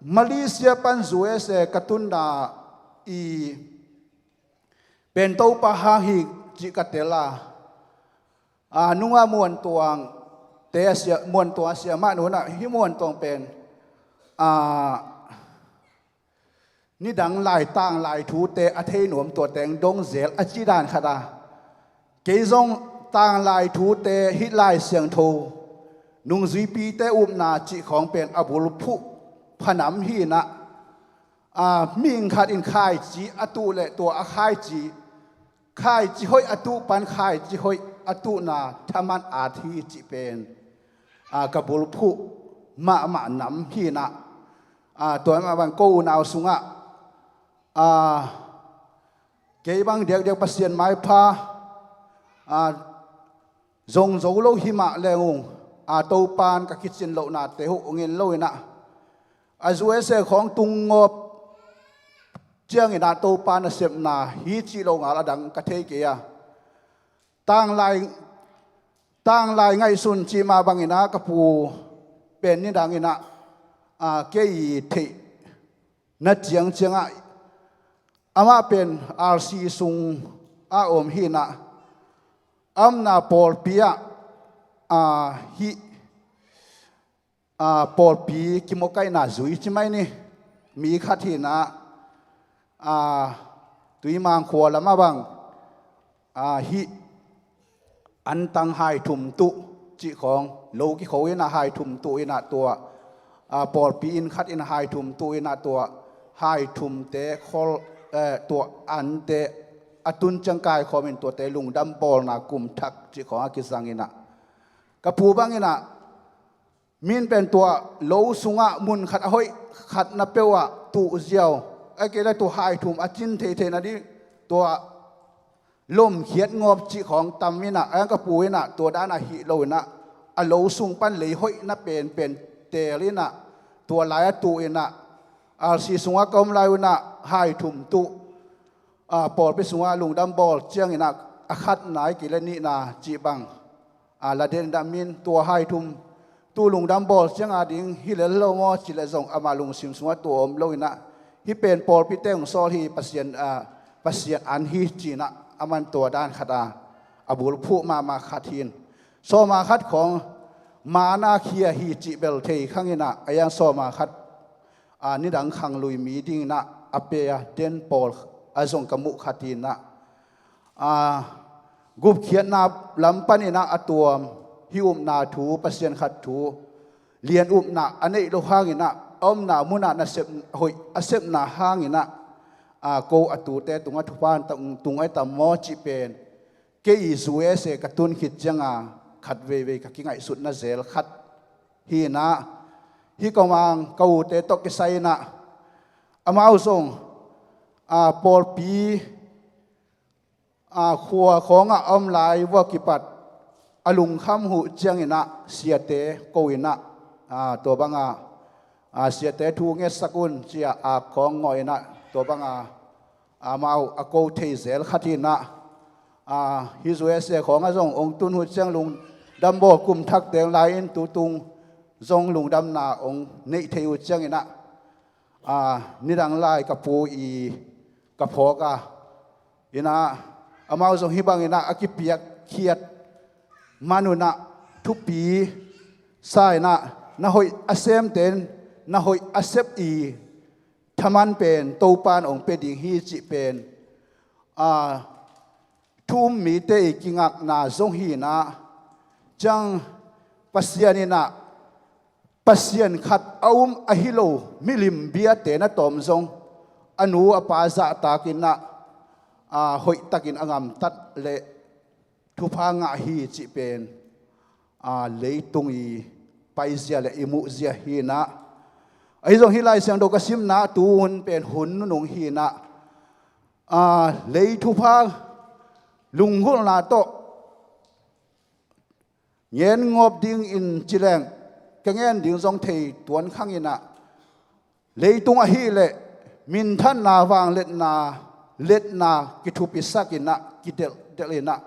Malaysia pan U S A ka tunna i pen Topa hang hi cih ka tel a, aa, nungah Muantuang te a sia, Muantuang a siamah nu inah hih Muantuang pen, aa, nidang lai tanglai thute a thei nuam tua teng dong zel a ci dan khat a, kei zong tanglai thute hih Lai Siangtho nungzuipite upna cih khawng pen a bulphuh phanam hi inah, aa, mihing khat in khaici a tuh leh tua a khaici, khaici hoih a tuh pan khaici hoih a tuhna thaman at hi cih pen, aa, ka bulphuh mahmah nam hi inah, aa, tua mah bang ko unau sungah, aa, kei bang diakdiak Pasian maipha, aa, zong zo lo hi mah leng ung, aa, Topan ka kicin lohnate huh hong en lo inah, a U S A khawng tung ngawp ciang inah Topa nasepna hi cih lo ngal a dang ka thei kei a, tanglai, tanglai ngaihsun cih mah bang inah ka pu pen nidang inah, aa, kei i theih na ciangciangah amah pen R C sung a om hinah, a omna pawlpi ah, a, hih, a, pawlpi kimawkaihna zui ci mai ni. Mi khat hinah, a, Tuimang khua lamah bang, a, hih antang haithum tuh cih khawng lo kikho inah haithum tuh inah tua, a, pawlpi inn khat in haithum tuh inah tua haithumte khol, eh, tua ante a tun ciang kaikhawm in tuate lungdam bawlna kum thak cih khawng a kizang inah, ka pu bang inah, min pen tua lo sungah mun khat a hoih khat na peuh ah tuh ziau, a kei le tua haithum a cin theithei nading tua lomkhiat ngawp cih khawng tam inah, a ka pu inah tua dan a hih lo inah, a lo sung pan lei hoih na penpen teel inah, tua lai a tuh inah, R C sungah ka om lai unah haithum tuh, a, pawlpi sungah lungdam bawl ciang inah, a khatna i kile nihna cih bang, a, la den dah min tua haithum tuh lungdam bawl ciang a ding hi lel lo maw cih leh zong amah lungsim sungah tua om lo inah, hih pen pawlpite hong sawl hi, Pasian, a, Pasian an hi ci inah aman tua dan khat a, a bulphuh mahmah khat hi in. Sawma khat khawng mana khia hi cih bel thei khang inah, a yang sawma khat, a, nidang khanglui mi ding inah a pe a den pawl a zong ka muh khat inah, a, gupkhiatna lam pan inah a tuam, hih upna thu, Pasian khat thu lian upna a neih lo hang inah, a omna munah nasep hoih a sepna hang inah, a, ko a tute tungah thupha tung, tung ai tam maw cih pen kei i U S A ka tun khit cianga khat veivei ka kingaihsutna zel khat hi inah, hih komang ka ute tawh kisai inah, amau zong, a, pawlpi, a, khua khawngah a om lai vua kipat a lungkham huh ciang inah siate ko inah, a, tua banga, a, siate thu ngetsak un ci a, a, khawng ngawh inah tua banga amau a ko thei zel khat hi inah, a, hih U S A khawngah zong hong tun huh ciang lungdam bawl kum thak teng lai in tutung zong lungdamna hong neih thei uh ciang inah, a, nidang lai ka pu i ka phawk a, inah amau zong hih bang inah a kipiakkhiat man unah thupi sa inah, na hoih a semte in na hoih a sep i thaman pen Topan hong pia ding hi cih pen, a, thu um mite i kingakna zong hi inah, ciang Pasian inah, Pasian khat a um ahi lo milim biate na tawm zong a nu a pa zahtak inah, a, hoihtakin a gamtat le thupha ngah hi cih pen, a, leitung i paizia le i muhzia hi inah, ahi zong hih Lai Siangtho ka simna tu hun pen hun nunung hi inah, a, lei thupha lunggulhna tawh ngen ngawp dingin ci leng ka ngen ding zong thei tuan khang inah, leitung ahih leh minthanna, vangliatna, liatna kithupisak inah, kidelhdelh inah,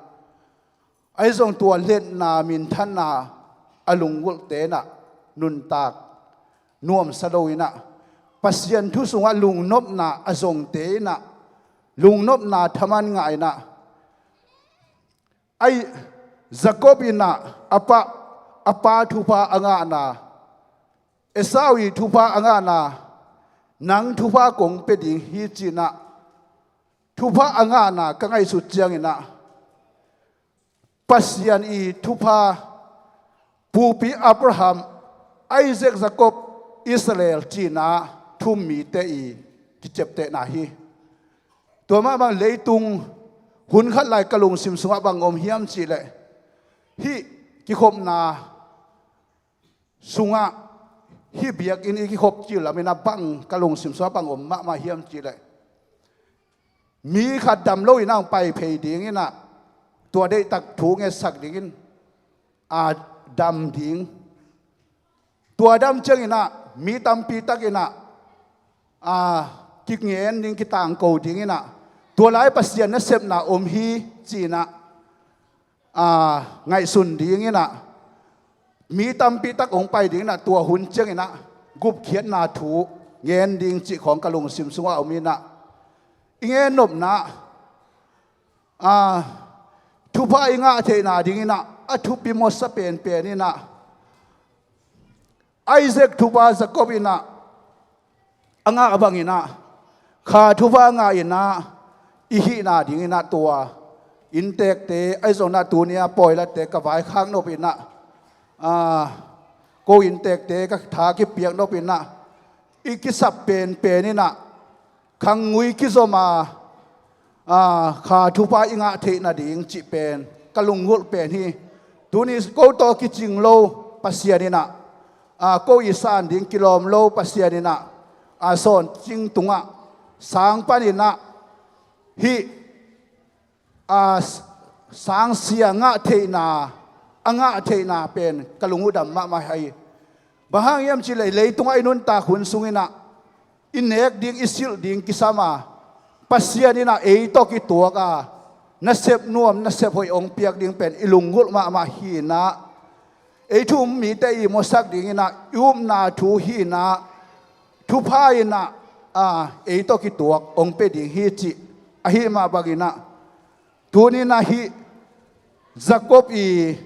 ahi zong tua liatna, minthanna a lunggulhte inah nuntak nuamsa lo inah, Pasian thu sungah lungnopna a zongte inah lungnopna thaman ngah inah, ahi, Jacob inah a pa, a pa thupha a ngahna, Esau i thupha a ngahna, nang thupha kong pia ding hi ci inah thupha a ngahna ka ngaihsut ciang inah, Pasian i thupha, pupi Abraham, Isaac, Jacob, Israel ci inah thu um mite i kiciaptehna hi. Tua mah bang leitung hun khat lai ka lungsim sungah bang om hiam cih leh, hih kikhopna sungah, hih biakinn i kikhop cil lam inah bang ka lungsim sungah bang om mahmah hiam cih leh, mi khat dam lo inah hong pai phei ding inah, tua deihtak thu ngetsak dingin, a, dam ding, tua dam ciang inah mi tampi tak inah, a, kingen ding, kitangko ding inah, tua lai Pasian nasepna om hi ci inah, a, ngaihsun ding inah, mi tampi tak hong pai ding inah, tua hun ciang inah gupkhiatna thu, ngen ding cih khawng ka lungsim sungah om inah, i ngennopna, a, thupha i ngah theihna dinginah a thupi mawsa penpen inah Isaac thupha Jacob inah a ngah banginah kha thupha ngah inah i hihna dinginah tua inntekte ahi zongah tuni-a pawilate ka vaikhak nop inah, a, ko inntekte ka tha kipiak nop inah i kisap penpen inah khangngui kizom a, a, kha thupha i ngah theih nading cih pen ka lunggulh pen hi. Tuni ko tawh kicing lo Pasian inah, a, ko i san ding kilawm lo Pasian inah, a, Sawncing tungah sang paninah hih, a, sangsia ngah theihna, a ngah theihna pen ka lung uh dam mahmah hi. Bang hang hiam cihleh leitungah i nuntak hun sunginah i nek ding i silh ding kisam a, Pasian inah ei tawh kituak a, nasep nuam nasep hoih hong piak ding pen i lunggulh mahmah hi inah, ei thu um mite i mawsak dinginah i upna thu hi inah, thupha inah, a, ei tawh kituak hong pia ding hi cih ahi mah banginah, tuni inah hih Jacob i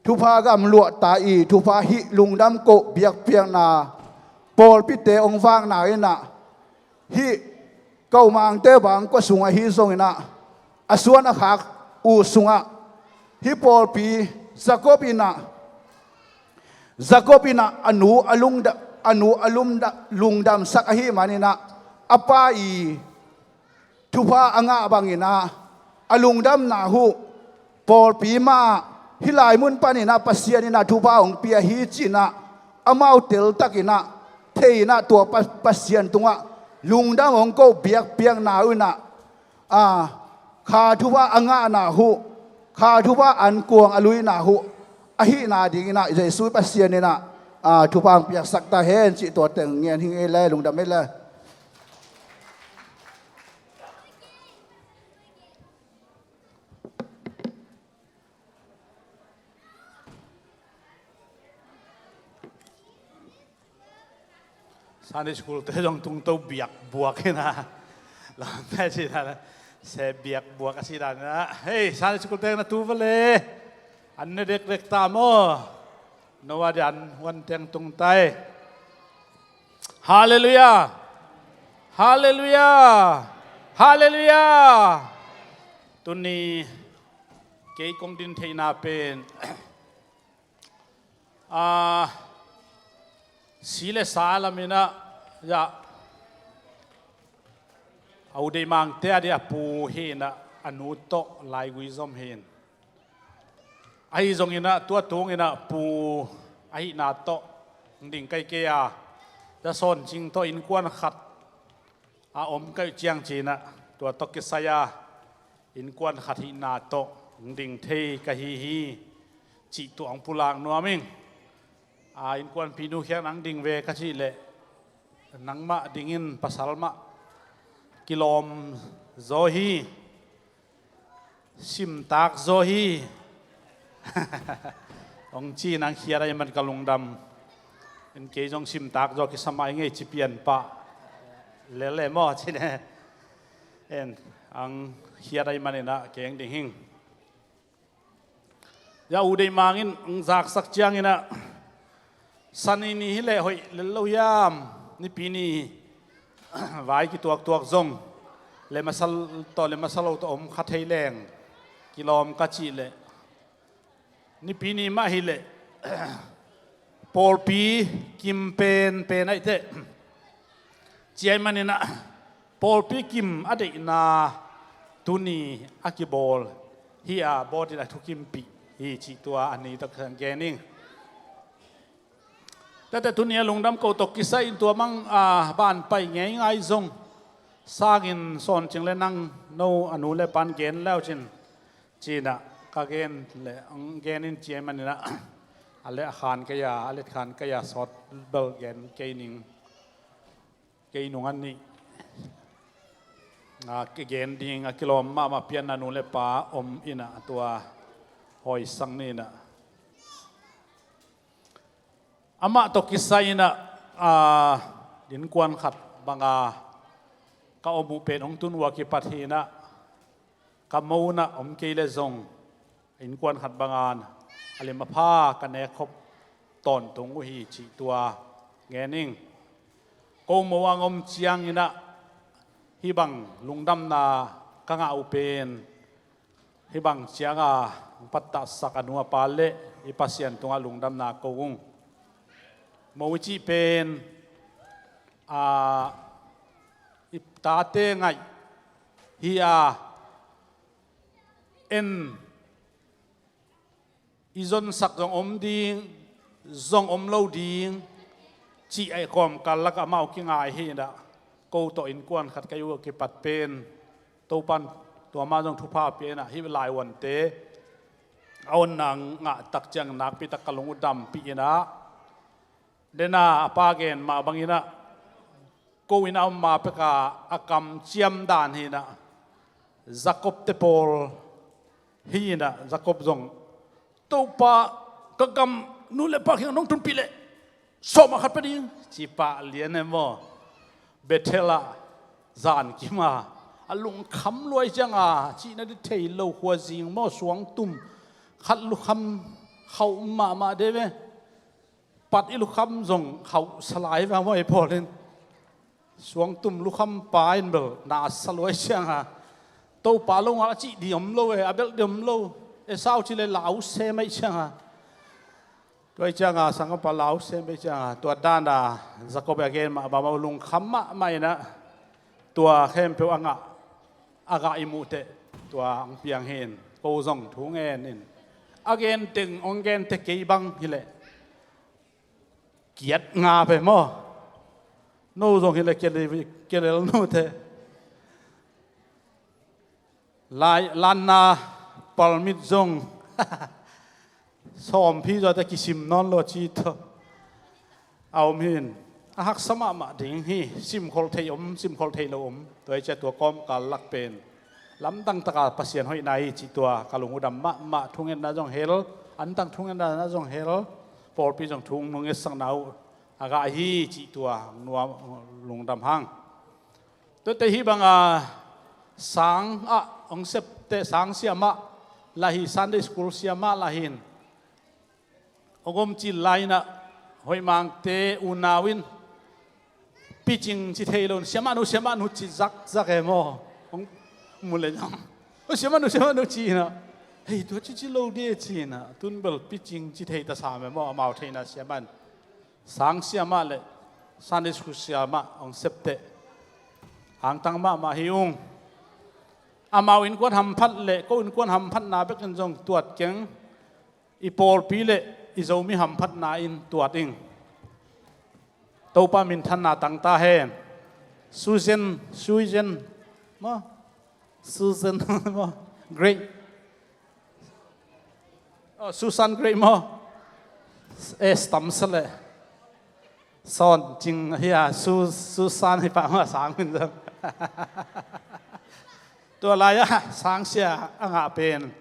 thupha gam luahta i thupha hih lungdam koh biakpiakna pawlpite hong vakna inah hih Kaumangte bang kua sungah hi zonginah a suan a khak uh sungah hih pawlpi Jacob inah, Jacob inah a nu a lungda-, a nu a lumda-, lungdamsak ahi maninah a pa i thupha a ngah banginah a lungdamna uh pawlpi mah hih lai mun paninah Pasian inah thupha hong pia hi cinah amau teltakinah thei inah tua Pa-, Pasian tungah lungdam hong koh biakpiakna uh inah, a, kha thupha a ngahna uh, kha thupha ankuang a luina uh ahihna dinginah Jesu Pasian inah, a, thupha hong piaksak ta hen cih tua teng ngen hi ngei le lungdam hi le. Sunday school te zong tungto biak buak hi na. Lamte si dan se biak buak a si dan na. Hei, Sunday school te na tu vale. An ne dek dek ta maw. Noah dan wan teng tung tai. Halleluiah. Halleluiah. Halleluiah. Tuni kei kong din theihna pen, a, si le sa laminah, ya, a u deih mangte a dih a pu hinah a nu tawh laigui zom hin. Ahi zonginah tua tunginah pu ahihna tawh ding kai kei a, ya Sawncing tawh innkuan khat a om kai uh ciang cinah tua tawh kisai a innkuan khat hihna tawh ding thei ka hi hi cih tuah hong pulak nuam ing. A, innkuanpinu khiang nang ding ve ka cih leh nangmah dingin pasal mah kilawm zaw hi. Simtak zaw hi. Hong ci nang khiat ahi man ka lungdam. En kei zong simtak zaw kisam ahi ngei ci pian pah. Lele maw ci le. En ang khiat ahi maninah keng ding hing. Ya u deih mangin ang zaksak cianginah Sani ni hileh hoih lel lo hiam? Nipi ni vai kituaktuak zong le masa tawh le masa lo tawh om kha thei leng kilawm ka cih leh Nipi ni mah hileh pawlpi kim pen pen aih teh. Ciai maninah pawlpi kim a deihna tuni a kibawl hi a, bawtin a thukimpih hi cih tua a ni tak gen ing. Tate tuni a lungdam ko tawh kisai in tua mang a ban pai ngei ngai zong sangin Sawncing le nang no a nu le pan gen leu cin. Cinah ka gen le ang gen in ciai maninah a le a khan kei a, a let khan kei a sawt bel gen kei ning. Kei nung an nih a kigen ding a kilawm mahmah pianna nu le pa om inah tua hawisang ninah amah tawh kisai inah, a, Innkuan khat banga ka om uh pen hong tun uh a kipat hinah, ka mo unah om kei le zong innkuan khat banga a lim a pha ka nekkhop tawntung uh hi cih tua ngen ing. Ko mo ang om cianginah hih bang lungdamna ka ngah uh pen hih bang cianga hong pattahsak a nu a pa le i Pasian tungah lungdamna ko ung. Mo i cih pen a, i tate ngaih hi a, en i zonsak zong om ding, zong om lo ding cih a i kawmkal lakah amau kingai hinah, ko tawh innkuan khat ka hi uh a kipat pen Topan tua ma zong thupha pia inah, hih lai uante a onna ngah tak ciang nakpi tak ka lung uh dampih inah, dena a pa gen mah banginah, ko inn a om ma peka a kamciam dan hinah, Jacob te pawl hi inah, Jacob zong, "Topa, ka gam nu le pa kiang nong tunpih leh sawm ah khat pia ding," ci pah lian e maw. Bethel ah zan kim a, a lungkham luai cianga, cihna di thei lo khuazing maw, suangtum khat lukham khauh mahmah de ve. Pat i lukham zong khauh salai vang maw, ei pawl in. Suangtum lukham pa in bel na sa luai cianga, Topa lo ngal a cih di om lo e, a belh di om lo. Esau ci le lau sem aih cianga. Tua aih cianga, sanggampa lau sem aih cianga, tua dana Jacob a gen mah bang maw, lungkham mahmah inah, tua khempeuh a ngah, a gah i muh teh, tua hong piang hi in, ko zong thu ngen in. A gen teng hong gen teh kei bang hileh kiat nga pe maw? No zong hileh kelel, kelel no te. Lai, lanna permit zong sawm phi zawte kisim nawn lo ci tawh a om hin. A haksa mahmah ding hi, simkholh thei om, simkholh thei lo om. Tua hi ciah tua kawmkal lak pen lamdang taka Pasian hoihna hi cih tua ka lung uh dam mahmah. Thungetna zong hel, antang thungetna zong hel, pawlpi zong thu nong ngetsakna uh a gah hi cih tua nuam, lungdam hang. Tuate hih banga sang ah hong septe, sang siamah lah hi, Sunday school siamah lah hin. Hong om cil lai inah, hoih mangte unau in picing ci thei lo in, "Siamah nu, siamah nu," ci zakzak e maw. Hong mu le zong, "Oi, siamah nu, siamah nu," ci inah, "Hei, tua cici lo dia," ci inah, tun bel picing ci thei ta sam e maw, amau theihna siamah in. Sang siamah le Sunday school siamah hong septe, angtang mahmah hi ung. Amau innkuan hamphat le ko innkuan hamphatna bekin zong tuat keng. I pawlpi le i Zomi hamphatna in tuat ing. Topa minthanna tang ta hen. Susan, Susan maw? Susan maw? Great. Oh, Susan Great maw? Eh, stam sa le. Sawn cing hi a, Su-, Susan hi pah maw, sang min zong. Tua lai-ah sang sia a ngah pen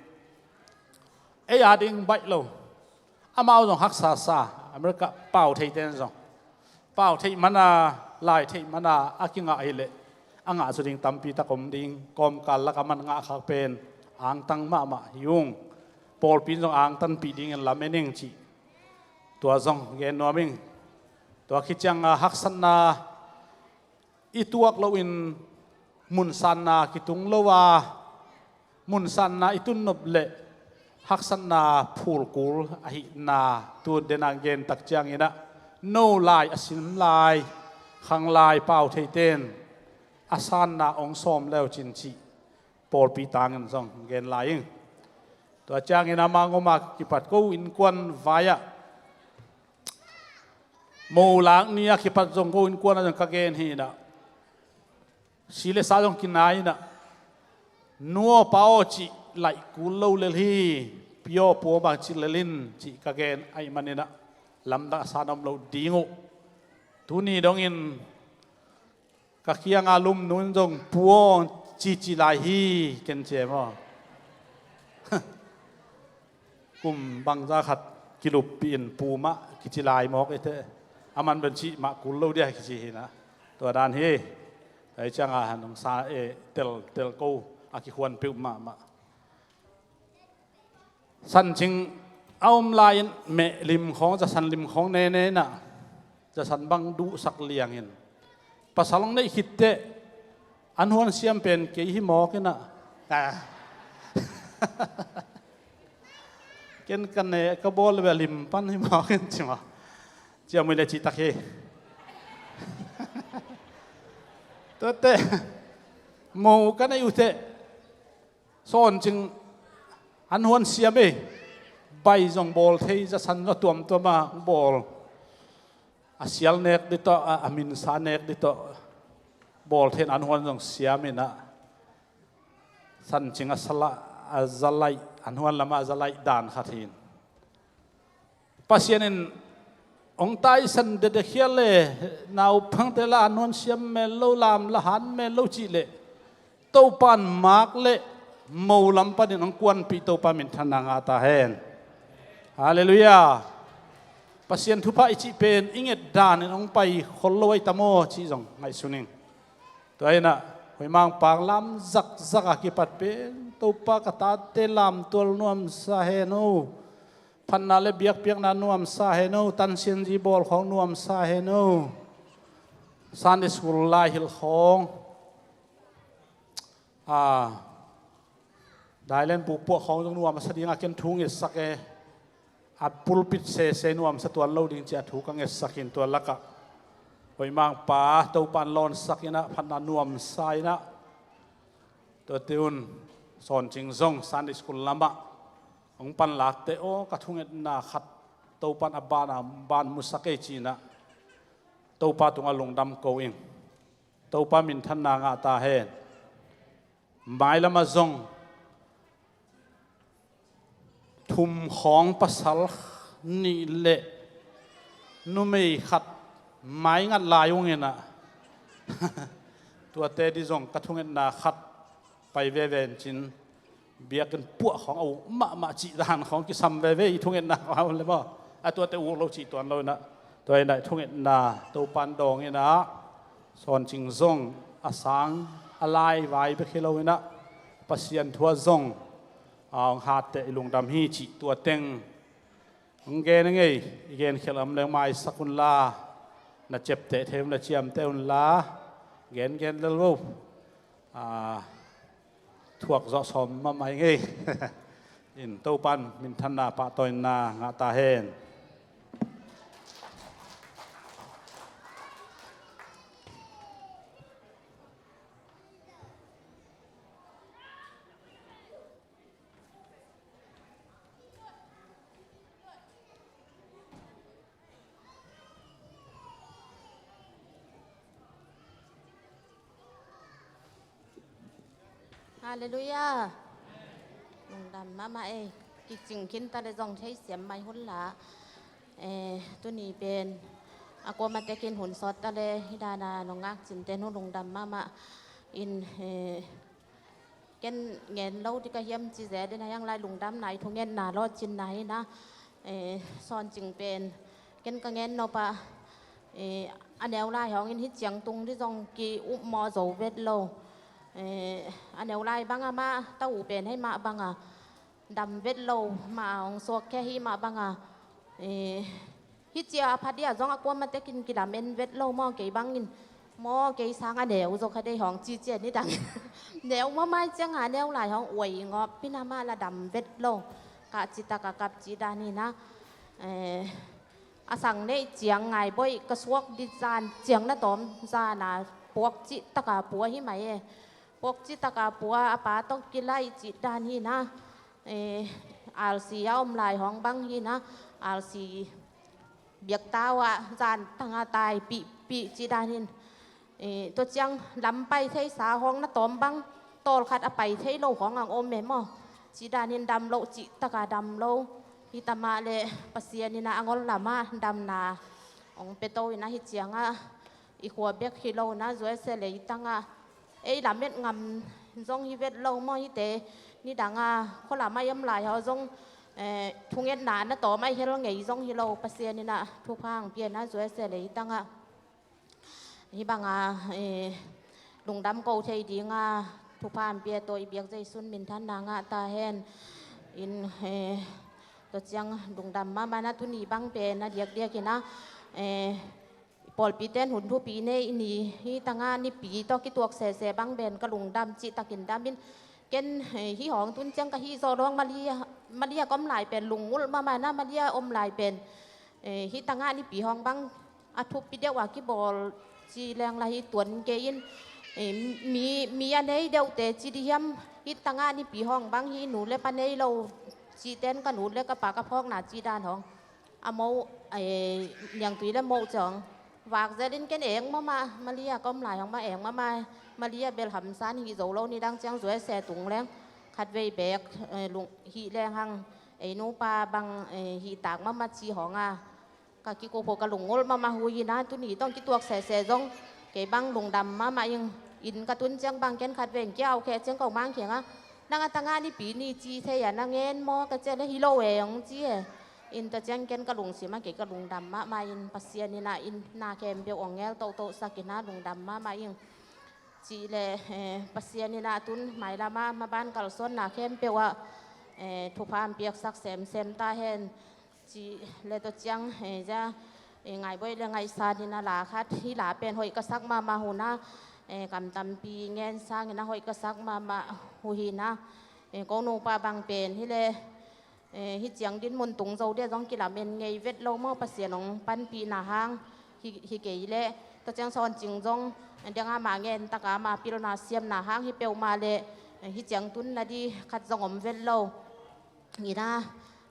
ei a ding baih lo. Amau zong haksa sa, America pau theite in zong. Pau theih mana, lai theih mana a kingah hileh a ngah zaw ding tampi tak om ding, kawmkal lakah man ngah khak pen angtang mahmah hi ung. Pawlpi in zong angtanpih dingin lamen ing cih tua zong gen nuam ing. Tua khit cianga haksatna i tuak loin munsanna kitung lo a, munsanna i tunnop le haksatna phulkul ahihna tu dena gen tak cianginah, no lai a sim lai, khang lai pau theite in a sanna hong sawm leu cin cih pawlpi tangin zong gen lai ing. Tua ciangin a mangoma kipat ko innkuan vai-ah, mo lak ni a kipat zong ko innkuan ah zong ka gen hi inah, si le sa zong kinai inah, nu aw pa aw cih laih kul lo lel hi, pi aw pu aw bang cih lel in cih ka gen ahih maninah lamdang a san om lo ding uh. Tuni dongin ka kianga lum nu in zong pu aw cici lai hi, ken ci e maw. Kum bangza khat kiluppi in pu mah kici lai mawk i teh. A man ben cih mah kul lo dia kici hi inah. Tua dan hi. Tua hi cianga nungsa e, tel, tel ko a kikhuan peuh mahmah. Sancing a om lai-in meh lim khawng, zasan lim khawng nene inah, zasan bang duhsak liangin, pasal hong neih khitteh an huan siam pen kei hi mawk inah. Ah. Ken ka ne, ka bawl le lim pan hi mawk in ci maw. Ciamui le cihtak hi. Tuate mo ka neih uh teh, Sawncing an huan siam ei. Bai zong bawl thei, zasan zong tuamtuam a bawl. A sial nek dih tawh, a, a minsa nek dih tawh bawl thei in an huan zong siam inah, Sancing a sala, a zalaih, an huan lamah a zalaih dan khat hi in. Pasian in hong taisan dede khial le, naupangte la an huan siam mel lo, lam la han mel lo cih leh, Topa in maak le mo lam panin hong kuanpih Topa minthanna ngah ta hen. Halleluiah. Pasian thupha i cih pen i nget danin hong pai khol lo ahi ta maw cih zong ngaihsun ing. Tua inah, hoih mangpang lam zakzak a kipat pen, Topa ka tate lamtual nuamsa hen o. Phatna le biakpiakna nuamsa hen o, tansianzi bawl khawng nuamsa hen o. Sunday school lai hilh khawng, a, dailen pupuah khawng zong nuamsa dinga ken thu ngetsak e. A pulpit sese nuamsa tuan lo ding cia thu ka ngetsak in tua lakah, hoih mangpa Topa in lawnsak inah, phatna nuamsa inah. Tuate un Sawncing zong Sunday school lamah hong panlakte aw, ka thungetna khat Topa in a ban a ban musak ei ci inah, Topa tungah lungdam ko ing. Topa minthanna ngah ta hen. Mailamah zong thum khawng pasal nih le numei khat mai ngat lai ung inah, tuate dih zong ka thungetna khat pai veve in cin, biakinn puah khawng a uk mahmah cih dan khawng kisam veve i thungetna khawng le maw. A tuate uk lo cih tuan lo inah, tua inah i thungetna Topa in dawng inah, Sawncing zong a sang a lai vai bek hi lo inah, Pasian thu ah zong a hong hatteh i lungdam hi cih tua teng hong gen ing ei. I gen khial om leng maisak unla, na ciapteh thei om le ciamteh unla, gengen lel vo. A, thuak zawh sawm mahmah ing ei. In Topa in minthanna pahtawina ngah ta hen. Halleluiah. Lungdam mahmah ei. Kicing khin ta le zong thei siam mai hun la. Eh, tuni pen a kuamah tekin hun sawt ta le, hi dana nong ngak cinte nu lungdam mahmah. In, eh, ken ngen lo dih ka hiam ci ze den a hiang lai lungdamna i thungetna lawhcinna hi na. Eh, Sawncing pen ken ka ngen nop ah, eh, a neu lai hawngin hi ciang tung dih zong ki upmawh zo vet lo. Eh, a neu lai bang a mah ta uh pen hei mah bang a dam vet lo, mah a hong suak khia hi mah bang a, eh, hi cia a pha dih a zong a kuamah tekin kidam en vet lo maw, kei bangin maw, kei sang a neu zo kha dei hawng ci cia ni dang. Neu mah mai ciang a neu lai hawng uai ngawp pi na mah la dam vet lo. Kah citak a kap ci dan hi na. Eh, a sang neih ciang ngai boih ka suak dih zan ciang na tawm zan a puak citak a pua hi mai e. Puak citak a pua a pa tawh kilaih ci dan hi na. Eh, R C a om lai hawng bang hi na. R C biaktau ah zan tang a tai pihpih ci dan hin. Eh, tua ciang lam pai theisa hawng na tawm bang tawlkhat a pai thei lo hawng ang om e maw. Ci dan hin dam lo citak a dam lo. Hi ta mah le Pasian in a ngol lam ah damna hong pia to in a hi ciang ah i khua bek hi lo na, U S A leitang ah ei lamet ngam zong hi vet lo maw, hite ni dang a khua lam ah i om lai haw zong, eh, thungetna na tawm a i hel ngei zong hi lo, Pasian in a thupha hong pia na, U S A leitang ah. Hih banga, eh, lungdam ko thei dinga thupha hong pia tawh i biak Zeisu in minthanna ngah ta hen. In, eh, tua ciang lungdam mahmah na tuni bang pen a diakdiak in a, eh, pawlpi ten hun thupi nei ni hi tanga nipi tawh kituak sese bang pen ka lungdam cih takin dam in ken, eh, hih hong tun ciang ka hih zawh lawng Malia, Malia ka om lai pen lungngulh mahmah na Malia om lai pen, eh, hih tanga nipi hong bang a thupi deuh a kibawl ci leng la hi tuan kei in, eh, mi, mi a nei deuhte ci di hiam, hih tanga nipi hong bang hih nu le pa nei lo ci ten ka nu le ka pa ka phawkna ci dan hong a mo, eh, niangtui le mo ciang vak zel in ken eng mahmah Malia ka om lai hong mah eng mahmah Malia bel hamsa in hih zo lo ni dang ciang zuese tung leng khatvei bek, eh, lung hih leng hang ei nupa bang, eh, hih tak mahmah ci hong a ka kikup uh ka lungngulh mahmah hu hi na tuni tawh kituak sese zong kei bang lungdam mahmah ing. In ka tun ciang bang ken khatvei in kia au khe ciang ko mang khiang a nang a tanga nipi ni ci thei a na ngen maw ka cia le hi lo e hong ci e. In tua ciang ken ka lungsim a kei ka lungdam mahmah in Pasian in a in na khempeuh hong ngel tohtoh sak in a lungdam mahmah ing. Cih le, eh, Pasian in a tun mailama maban kalsuanna khempeuh ah, eh, thupha hong piaksak semsem ta hen. Cih le tua ciang, eh, za, eh, Ngaibawi le Ngaihsan in a la khat hih la pen hoih ka sak mahmah hu na, eh, kam tampi ngen sang in a hoih ka sak mahmah hu hi na, eh, ko nupa bang pen hih le, eh, hih ciang din mun tung zo dia zong kilamen ngei vet lo maw Pasian hong panpihna hang hi, hi kei le tua ciang Sawn Cing zong, eh, deng ama ngen taka ama pilna siamna hang hi peuhmah le, eh, hih ciang tun na di khat zong om vet lo. Ina,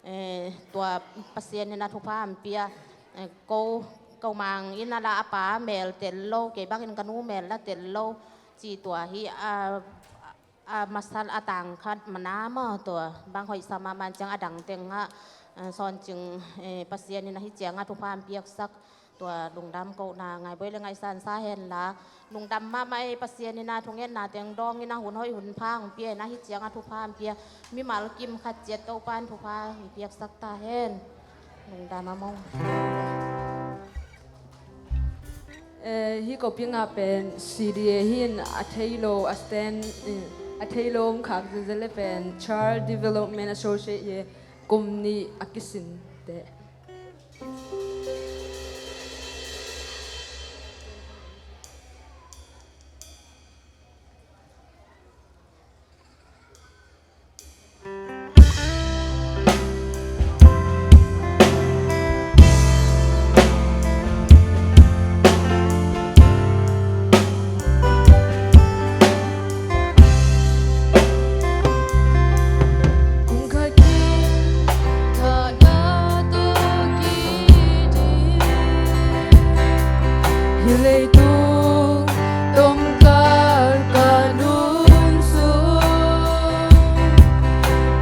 eh, tua Pasian in a thupha hong pia, eh, ko, ko mang in a la a pa mel tel lo, kei bangin ka nu mel la tel lo, ci tua hi a, a masal a tang khat mana maw tua bang hoih sa mahmah ciang a dang teng ah, eh, Sawn Cing, eh, Pasian in a hih ciang a thupha hong piaksak tua lungdam kohna Ngaibawi le Ngaihsan sa hen la. Lungdam mahmah ei Pasian in a thungetna teng dawng in a hun hoih hun pha hong pia in a hih ciang a thupha hong pia mimal kim khat ciat Topa in thupha hong piaksak ta hen. Lungdam a maw. Eh, hih ko pianga pen C D A hin a thei lo a stand, eh, a thei lo om khak zelzel le pen Child Development Associate ye kum nih a kisin te. Hih leitung tawmkal ka nung sung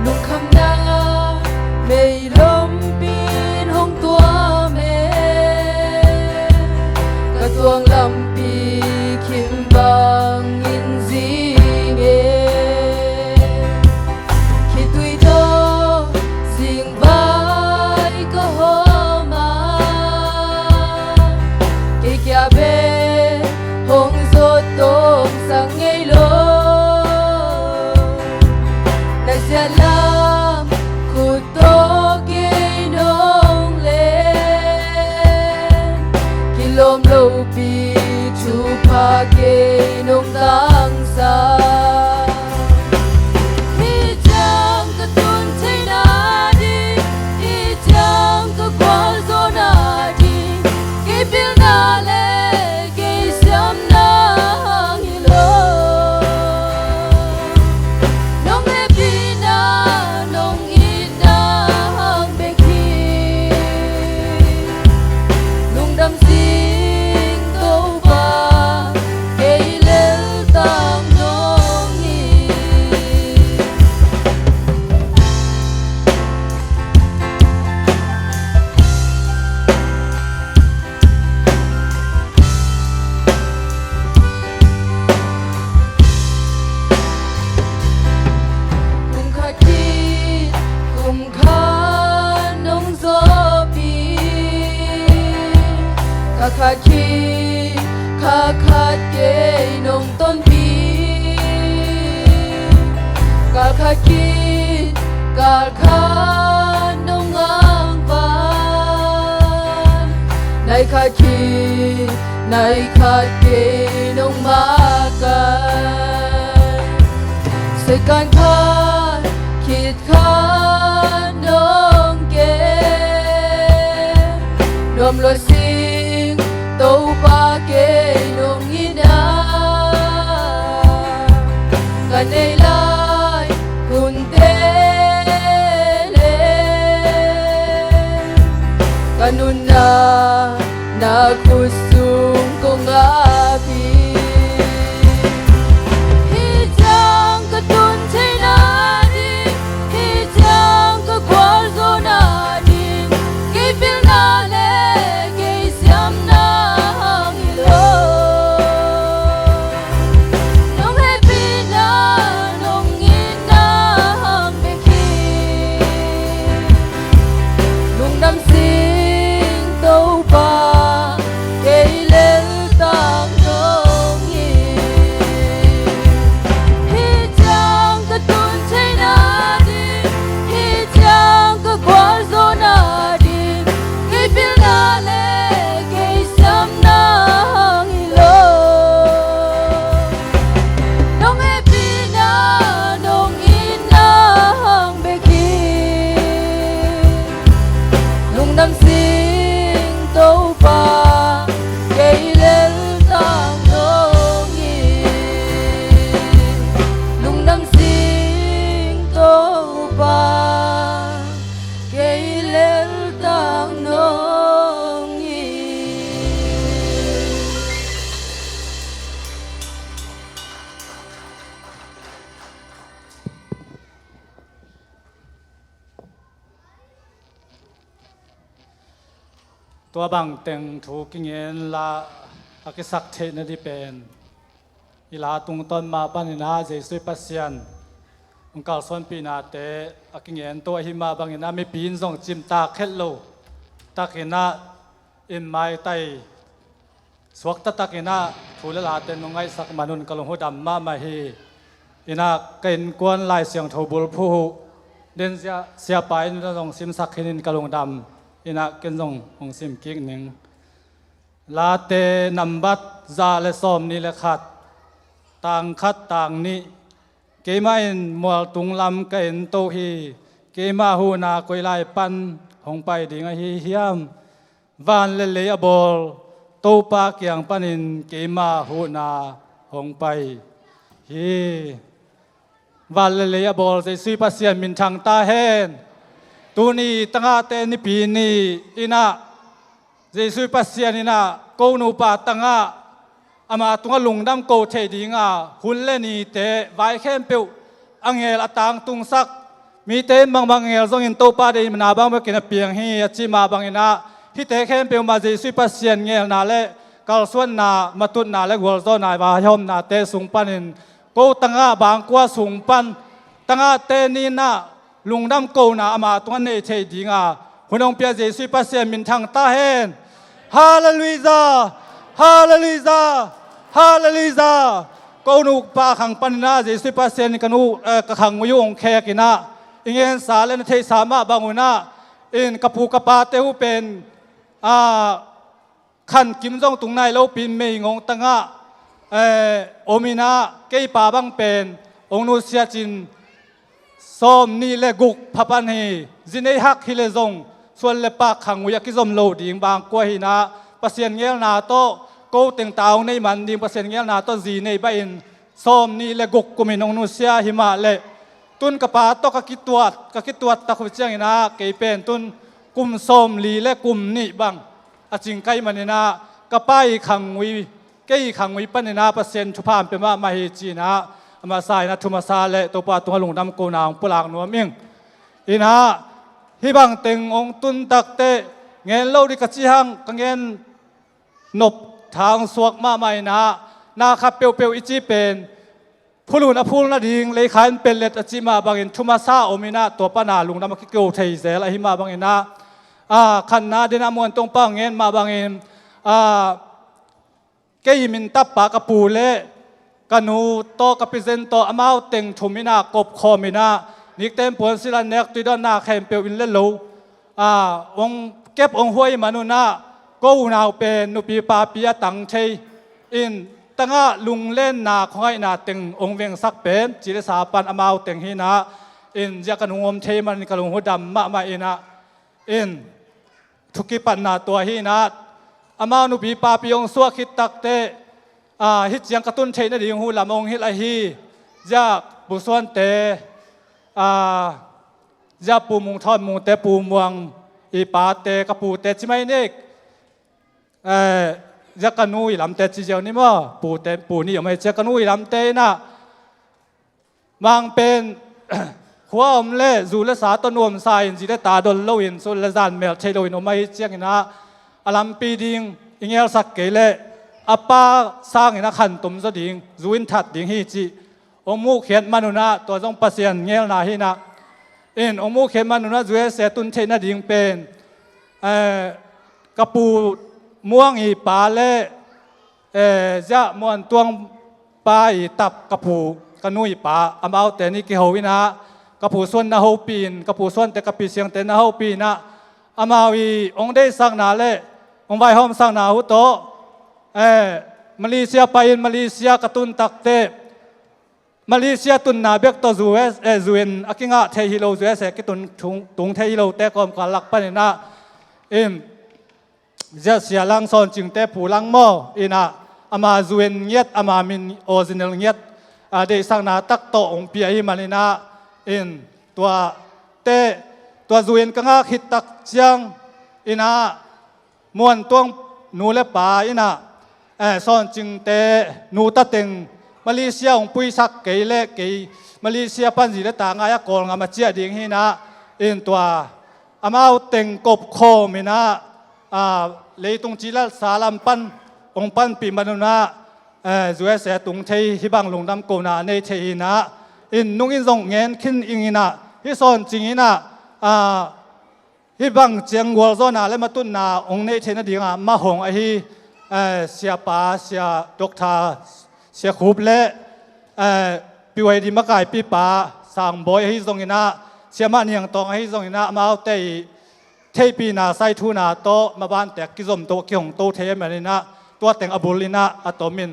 lungkhamna meilompi in hong tuam e. Ka tuang lampi khim bangin zing e. Khitui tawh zingvai ka hawm a, kei kia bek hong zawt tawmsak ngei lo. Na siatlam khut tawh kei nong len, kilawm lopi thupha kei nong tangsak. Hih ciang ka tun theihna ding, hih ciang ka gualzawhna ding, kei pilna le kei siamna hang hi lo. Nong hehpihna, nong itna hang bek hi. Lungdam sing Topa, kei leltak nong hi. Kum khat khit kum khat nong zawhpih, kha khat khit kha Kal khat kei nong tonpih, kal khat khit, kal khat nong ngangvan, nai khat khit, nai khat kei nong makai. Second khat khit khat nong kem, nuam lua sing Topa kei nong it na, ka nei lai hunte le ka nunna na khut sung kong ap hi. Hih ciang ka tun theihna ding, hih ciang ka gualzawhna ding, kei pilna le kei siamna hang hi lo. Nong hehpihna, nong itna hang bek hi. Lungdam sing Topa, kei leltak nong hi. Hih ciang ka tun theihna ding, hih ciang ka gualzawhna ding, kei pilna le kei siamna hang hi lo. Nong hehpihna, nong itna hang bek hi. Lungdam sing Topa, kei leltak nong hi. Lungdam sing Topa, kei leltak nong hi. Tua bang teng thu kingen la a kisak theih nading pen i la tungtawn mah panin ah Jesuh i Pasian hong kalsuanpihnate a kingen to ahih mah bangin ah mipi in zong cimtak het lo takin ah in maitai suak taktakin ah thu le late nong ngaihsak man un ka lung hudam mahmah hi. In ah ka innkuan Lai Siangtho bulphuh uh Denzia siapa in zong simsak khin in ka lungdam. In ah ken zong hong sim kik ning. Late nambat za le sawmnih le khat, tang khat, tang nih. Keimah in mualtung lam ka ento hi. Keimah huhna koi lai pan hong pai ding ahi hiam? Van le lei a bawl Topa kiang panin keimah huhna hong pai hi. Van le lei a bawl Jesuh i Pasian minthang ta hen. Tuni tangahte nipi ni in ah Jesuh i Pasian in ah ko nupa tangah ama tungah lungdam ko theih dinga hun le nite vai khempeuh a ngel a tangtungsak, mite in bangbang ngel zongin Topa deihna bang bekin a piang hi a cih mah bangin ah hihte khempeuh mah Jesuh i Pasian ngelna le kalsuanna, matutna le gualzawhna, vaihawmnate sung panin ko tangah bangkua sung pan tangahte ni in ah lungdam kona ama tungah nei theih dinga hun hong pia Jesuh i Pasian minthang ta hen. Halleluijah! Halleluijah! Halleluijah! Ko nupa khang panin ah Jesuh i Pasian in ka nu, eh, ka khang ui uh hong khek in ah i ngensa le na theihsa mah bang un ah in ka pu ka pate uh pen, ah, khan kim zong tung nai lopi in meigong tangah, eh, om in ah kei pa bang pen hong nusiat in sawmnih le guk pha pan hi. Zi nei hak hi le zong suan le pak khang ui a kizom lo ding bangkua hi in ah Pasian ngelna tawh ko teng ta hong nei man ding Pasian ngelna tawh zi nei bah in sawmnih le guk kumin hong nusia hi mah leh tun ka pa tawh ka kituat, ka kituat tak uh ciangin ah kei pen tun kum sawmli le kum nih bang a cingkai manin ah ka pa i khang ui, kei i khang ui panin ah Pasian thupha hong pia mahmah hi ci in ah a masa in ah thu masa le Topa tungah lungdam kona hong pulak nuam ing. In ah hih bang teng hong tun takteh ngen lo ding ka cih hang ka ngen nop thang suak mahmah in ah na khat peuhpeuh i cih pen phulun a phul nading leikha in pellet a cih mah bangin thu masa om in ah tua pana lungdam a kiko thei zel ahi mah bangin ah, a, khatna dena muan tongpa ngen mah bangin, a, kei i min tapa ka pu le ka nu tawh ka pizen tawh amau teng thum in ah kopkhawm in ah nikten puansilh a nek tuidawnna khempeuh in le lo a hong kep hong huai man un ah ko unau pen nupi papi a tang thei in tangah lunglenna khuangaihna teng hong vengsak pen ci le sa pan amau teng hi in ah in ziah ka nung om thei man in ka lunghu dam mahmah in ah in thukipatna tua hi in ah amau nupi papi hong suah khit takteh a hih ciang ka tun theih nading hu lam hong hilh ahi ziah Pu Suante a ziah Pu Mung Thawn Mungte Pu Muang i pate ka pute ci mai nik. Ziah ka nu i lamte ci ziau ni maw pute pu nih om ahi ciah ka nu i lamte in ah mang pen khua om le zu le sa tawh nuamsa in zi le ta dol loin sul le zan mel thei loin om ahi ciangin ah a lampi ding i ngelsak kei leh a pa sangin a khantum zaw ding zu in that ding hi cih hong muhkhiat man un ah tua zong Pasian ngelna hi in ah in hong muhkhiat man un ah U S A tun theih nading pen ka pu Muang i pa le ziah Muan Tuang pa i tap ka pu ka nu i pa amaute nih kiho in ah ka pu Suan na hopih in ka pu Suante ka pi Siangte na hopih in ah amau i hong deihsakna le hong vaihawmsakna hu tawh Malaysia pai in Malaysia ka tun takteh Malaysia tunna bek tawh U S A U N a kingah thei hi lo U S A kitun tung thei hi lote kawmkal lak panin ah in ziah Sia Lang Sawn Cingte Pu Lang maw in ah ama U N ngiat ama min original ngiat a deihsakna tak tawh hong pia hi man in ah in tua te tua U N ka ngak khit tak ciang in ah Muan Tuang nu le pa in ah Sawn Cingte nu ta teng Malaysia hong puisak kei le kei Malaysia pan zi le ta ngai a Kawlngam a ciah ding hi in ah in tua amau teng kopkhawm in ah leitung cilat sa lam pan hong panpih man un ah U S A tung thei hih bang lungdam kohna a nei thei hi in ah in nung in zong ngen khin ing in ah hih Sawn Cing in ah hih bang ciang gualzawhna le matutna hong neih theih nadingah mah hong ahi siapa sia Doctor Sia Khup le P Y D makaipipa Sangbawi ahi zongin ah Siamah Niangtawng ahi zongin ah amaute i theihpihna saithuna tawh mabantek kizom to kihong to thei a man in ah tua teng a bul in ah a tom in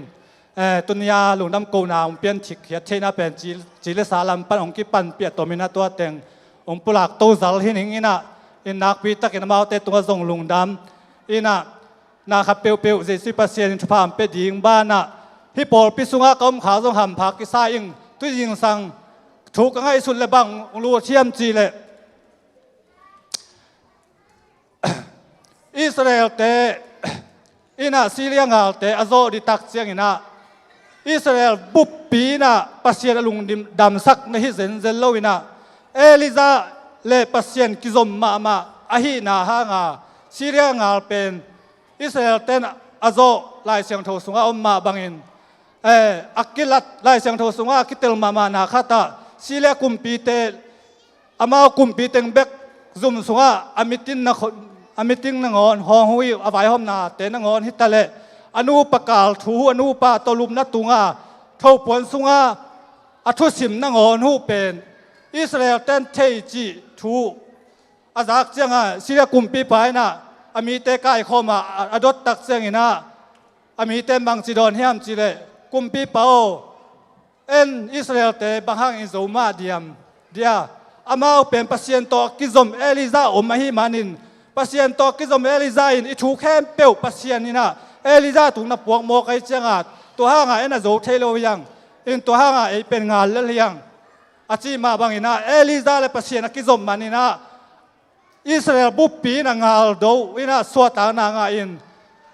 tunia lungdam kohna hong pian thikkhiat theihna pen ci le sa lam pan hong kipanpih a tom in ah tua teng hong pulak to zal hi ning in ah in nakpi takin amaute tungah zong lungdam in ah na khat peuhpeuh Jesuh Pasian in thupha hong pia ding banah hih pawlpi sungah ka om kha zong hampha kisa ing. Tui zingsang thu ka ngaihsut le bang hong lut hiam cih leh Israel-te in ah Syria ngalte a zawh dih tak ciangin ah Israel buppi in ah Pasian a lungdam damsak na hi zenzen lo in ah Elijah le Pasian kizom mahmah ahihna hanga Syria ngal pen Israel ten a zawh Lai Siangtho sungah om mah bangin a kilat Lai Siangtho sungah a kitel mahmahna khatah Syria kumpite amau kumpi teng bek zum sungah a meeting na kho- a meeting nangawn hong hu ih a vaihawmnate nangawn hi taleh a nupa kal thu hu a nupa tawh lupna tunga thopuan sunga a thusim nangawn hu pen Israel ten thei cih thu a zak ciangah Syria kumpipa in ah a mite kaikhawm ah a dot tak ciangin ah a mite bangci dawn hiam cih leh kumpipa aw en Israel-te bang hangin zo mah diam dia amau pen Pasian tawh kizom Elijah om ahih manin Pasian tawh kizom Elijah in i thu khempeuh Pasian in ah Elijah tung na puak mawk ahi ciangah tua hangah en a zo thei lo hiang in tua hangah ei pen ngal lel hiang a cih mah bangin ah Elijah le Pasian a kizom manin ah Israel buppi in a ngaldo in ah suahtakna ngah in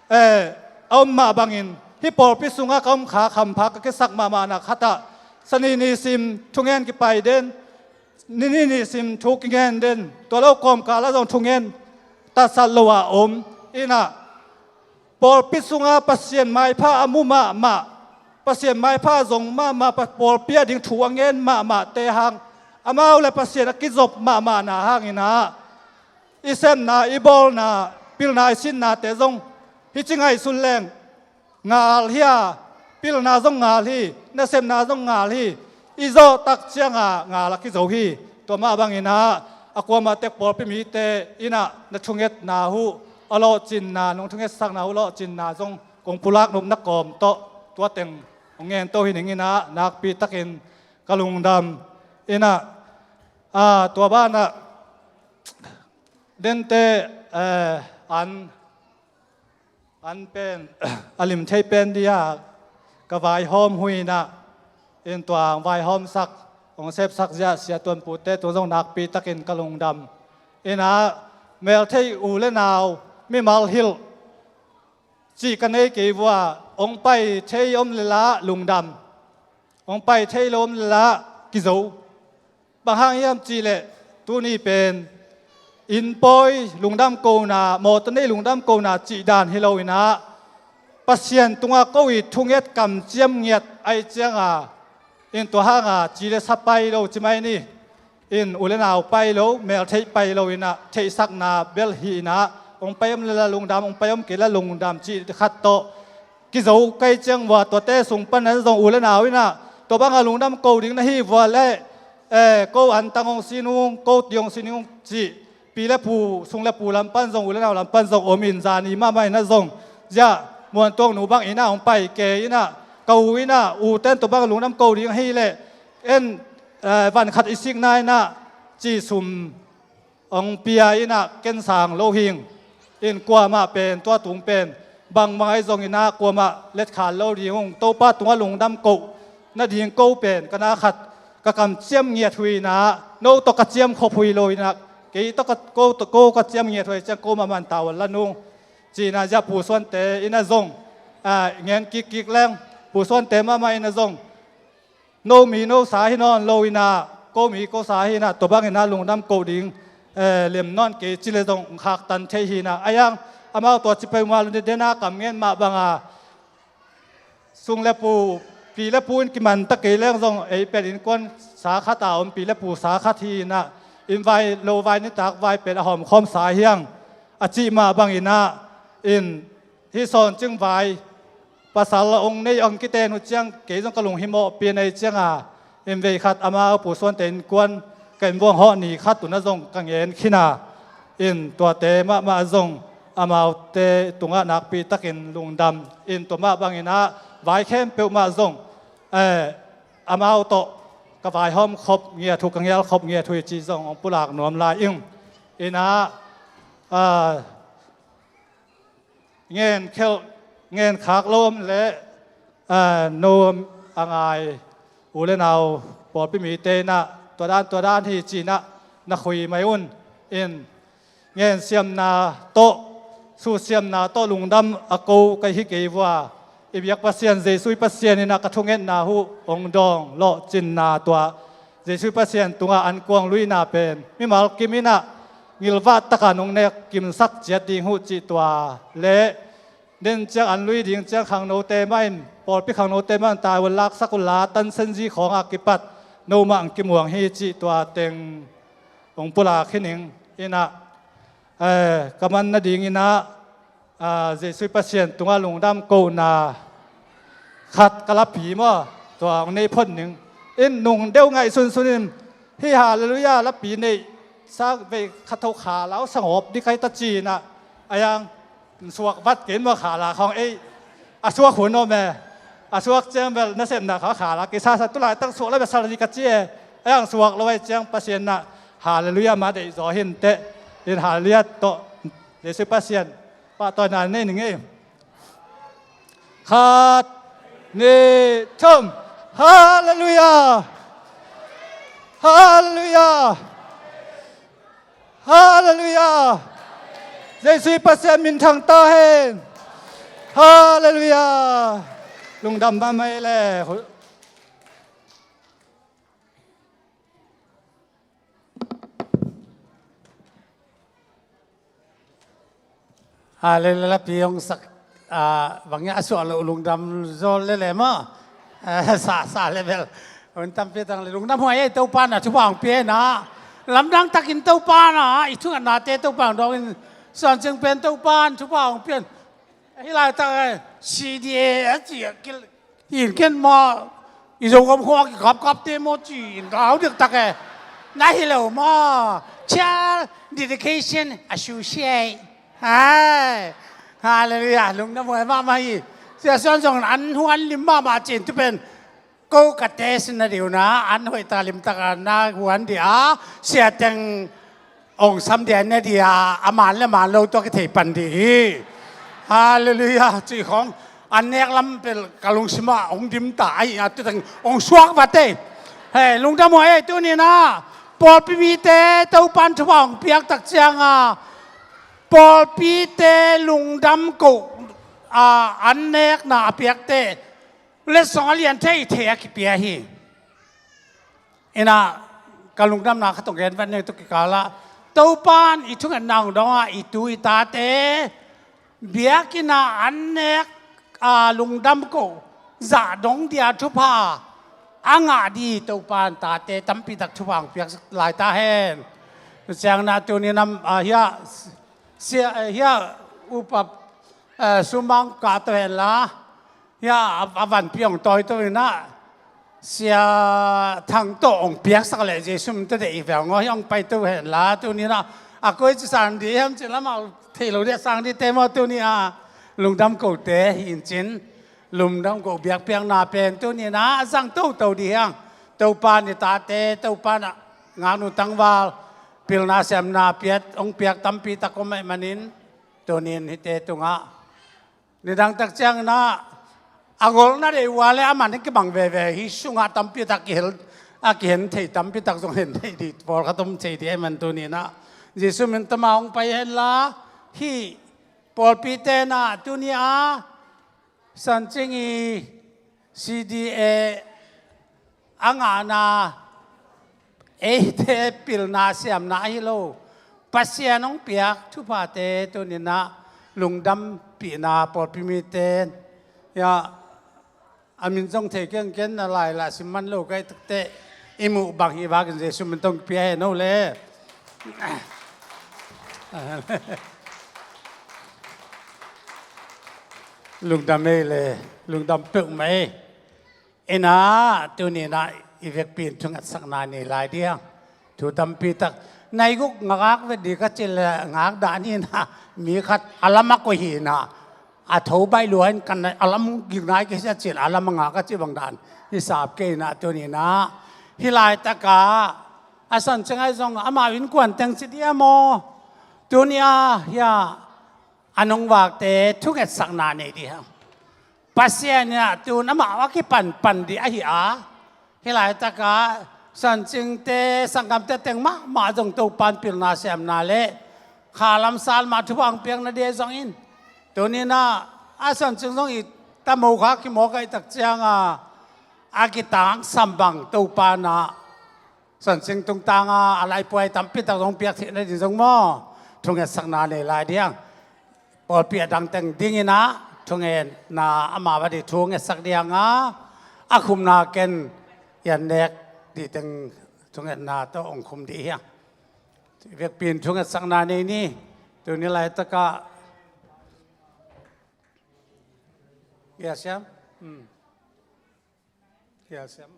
a om mah bangin hih pawlpi sungah ka om kha khampha ka kisak mahmahna khatah sani nisim thungen kipai den nini nisim thu kingen den tua lo kawmkal ah zong thungen tatsat lo ah om in ah pawlpi sungah Pasian maipha a mu mahmah Pasian maipha a zong mahmah pawlpi a ding thu a ngen mahmahte hang amau le Pasian a kizop mahmahna hangin ah i sepna i bawlna pilna i sinnate zong hih ci ngaihsun leng ngal hi a, pilna zong ngal hi, nasepna zong ngal hi. I zawh tak ciangah ngal a kizo hi. Tua mah bangin ah a kuamah tek pawlpi mite in ah na thungetna uh, a lawhcinna, nong thungetsakna uh lawhcinna zong kong pulak nopna kawm tawh tua teng hong ngen to hi ning in ah, nakpi takin ka lungdam in ah, a, tua banah dente, eh, an an pen a lim thei pen dia ka vaihawm hui in ah, in tua hong vaihawmsak, hong sepsak ziah Sia Tuan Pute tung zong nakpi takin ka lungdam in ah, mel thei u le nau, mimal hilh cih ka nei kei vua, hong pai thei om le lah lungdam, hong pai thei lo om le lah kizo. Bang hang hiam cihleh tuni pen inn pawi lungdam kohna, mawtaw nei lungdam kohna cih dan hi lo in ah, Pasian tungah ko i thunget kamciam ngiat ahih cianga, in tua hanga ci le sa pai lo ci mai ni. In u le nau pai lo, mel theih pai lo in ah, theihsakna bel hi in ah, hong pai om le lah lungdam, hong pai om kei lah lungdam cih khat tawh kizo ka hih ciang vua, tuate sung pan nan zong u le nau in ah, tua banga lungdam ko ding na hi vua leh, eh, ko antang hong sin ung, ko ti hong sin ung cih pi le pu, sung le pu lam pan zong, u le nau lam pan zong om in, zani mahmah in ah zong, ziah Muantuang nu bang in ah hong pai kei in ah, ka u in ah, u ten tua banga lungdam ko ding hi leh, en, eh, van khat i sikna in ah ci sum hong pia in ah, ken sang lo hing. In kuamah pen, tua tung pen, bangmah ahi zong in ah, kuamah letkhal lo ding ung. Topa tungah lungdam koh nading ko pen, ka na khat ka kamciam ngiat hui in ah, no tawh ka ciam khop hui lo in ah, kei tawh ka, ko, ko ka ciam ngiat hui ciang ko mahmah in tavuan la nung. Ci in ah ziah Pu Suante in ah zong, ah, ngen kikkik leng, Pu Suante mahmah in ah zong, no mi no sa hi nawn lo in ah, ko mi ko sa hi in ah, tua bang in ah lungdam koh ding, eh, lem nawn kei ci le zong khaktan thei hi in ah, a iang amau tua ci peuhmah lo ni den a kam ngen mah banga, sung le pu, pi le pu in kiman ta kei leng zong ei pen innkuan sa khat a om, pi le pu sa khat hi in ah, inn vai lo vai nitak vai pen a hawmkhawm sa hiang a cih mah bang in ah, in hih sawncing vai pasal a ong nei ong kiten uh ciang, kei zong ka lunghimawh pian ei cianga, in vei khat amau Pu Suante innkuan ka inn vuang hawh ni khat un ah zong ka ngen khin a, in tuate mahmah zong amaute tungah nakpi takin lungdam. In tua mah bang in ah vai khempeuh mah zong, eh, amau tawh ka vaihawm khop ngiat uh, ka ngial khop ngiat uh hi ci zong hong pulak nuam lai ing. In ah, ah, ngen khelh, ngen khak lo om leh, ah, no a ngai u le nau pawlpi mite in ah, tua dan, tua dan hi ci in ah na khui mai un. In ngen siamna tawh, su siamna tawh lungdam a ko ka hi kei vua. I biak Pasian, Jesuh i Pasian in ah ka thungetna uh hong dawng lawhcinna tua, Jesuh Pasian tungah an kuang luina pen mimal kim in ah ngilvah taka nong nek kimsak ciat ding uh cih tua leh, den ciang an lui ding ciang khangnote mah in, pawlpi khangnote mah in tavuan laksak uh la, tansen zi khawngah kipat no mah ang kimuang hi cih tua teng hong pulak hi ning. In ah, eh, ka man nading in ah, ah, Jesuh Pasian tungah lungdam kohna khat ka lapi maw, tua hong nei phot ning. In nung deuh ngaihsunsun in, hih Halleluiah lapi neih sa vei khat tho khala uh sangawp ding ka hi ta ci in ah, a iang suak vat kei in maw, khala khawng ei a suak hun om e. A suak ciang bel nasepna kha khala kei sasa, tulaitak suak la bel sal ding ka ci e. A iang suak lo ahih ciang Pasian in ah Halleluiah mah deih zaw hi inteh. In Halleluiah tawh Jesuh Pasian pahtawina nei ning ei. Khat, nih, thum. Halleluiah! Halleluiah! Halleluiah! Jesuh Pasian minthang ta hen. Halleluiah! Lungdam mahmah ei le. A, le, le, lapi hong sak, a, bang ia a suak lo lungdam zaw le le maw. A, sa, sa le bel. Hong tampi tang le lungdam huai ei, Topa na thupha hong pia na. Lamdang takin Topa na, i thungetnate Topa hong dawngin, suan cing pen Topa na thupha hong pia. Hih laitak, eh, C D A a ci a kil-, in ken maw, i Zogam khua kikapkapte maw ci-in ka au diktak e. Na hi lo maw, Child Dedication Associate. Hai. Halleluiah. Lungdam huai mahmah hi. Sia Suan zong an huan lim mahmah cin tu pen. Ko ka test na diu na, an hoih ta limtak a na huan dia, sia teng ong sam dia na dia, a man le man lo tua kithei pan di hi. Halleluiah, ci khong, an nek lam pel ka lungsim ah ong dim ta, ai, a tu teng ong suak va te. He, lungdam huai ei, tuni na, pawlpi mite, Topan thupha ong piak tak ciang a, pawlpite lungdam ko, a, an nekna a piakte, letsong a lian thei thei a kipia hi. Ina, ka lungdamna khat ong gen vat nei tu kikal ah, Topan i thungetna ong dong a, i tu i tate biakinn ah an nek, a, lungdam ko zah dong dia thupha a ngah di Topan tate tampi tak thupha ong piak lai ta hen. Ciang na tuni nam, a, hia, sia, hia, upa, a, sumang ka to hen la. Hia, a, a vanpi ong tawi to ina, Sia Thang to ong piaksak le Jesu min to de i vel ngo hi ong pai to hen la, tuni na, a koi ci sang di hiam ci lam a thei lo de sang di te maw tuni a, lungdam ko te hi in cin, lungdam ko biakpiakna pen tuni na, a zang to to di hiang, Topan i tate, Topan a ngaknu tangval, pilna siamna piat, ong piak tampi tak om manin, tunin hite tungah. Nidang tak ciang na, a golna dei ua le a man in kibang veve hi sungah tampi tak kihel, a kihen thei tampi tak zong hen thei di, pawl khat om thei di a man tuni na. Jesu min tama hong pai hen la, hi pawlpite na tuni a, Sancing i C D A a ngahna, eite pilna siamna ahi lo, Pasian hong piak thuphate tuninah lungdampihna pawlpi mite, ya, a min zong thei kengken a lai lah sim man lo ka hih takteh i muh bang hih vakin Jesu min tong pia hen o le. Lungdam ei le, lungdam peuhmah ei. Inah tuninah i vekpi in thungetsakna nei lai diang. Thu tampi tak nai guk ngakak vet di ka cih le ngak dah ninah mi khat a lam a koih hinah a tho baih lua in kan a lam gik nai kei sia cin a lam a ngak ka cih bang dan hisap kei inah tuninah hih laitakah a Sancing ahi zong amau innkuan teng ci dia maw? Tuni a hia a nungvakte thungetsakna nei di hang. Pasian inah tun amau a kipanpan dih ahi a, hih laitakah Sancingte, sanggamte teng mahmah zong Topan pilna siamna le khalam salma thupha hong piakna dih zongin tuninah a Sancing zong i tamo kha kimawk ahih tak cianga a kitangsam bang Topanah Sancing tungtanga a laipuai tampi tak zong piak theihna ding zong maw? Thungetsakna nei lai diang. Pawlpi a dang teng dinginah thungetna ama va dih thungetsak dianga a khumna ken ian nek dih teng thungetna tawh hong khum dih hiang. Vekpi in thungetsakna nei ni. Tuni laitakah Ia siam? Hmm. Kia siam.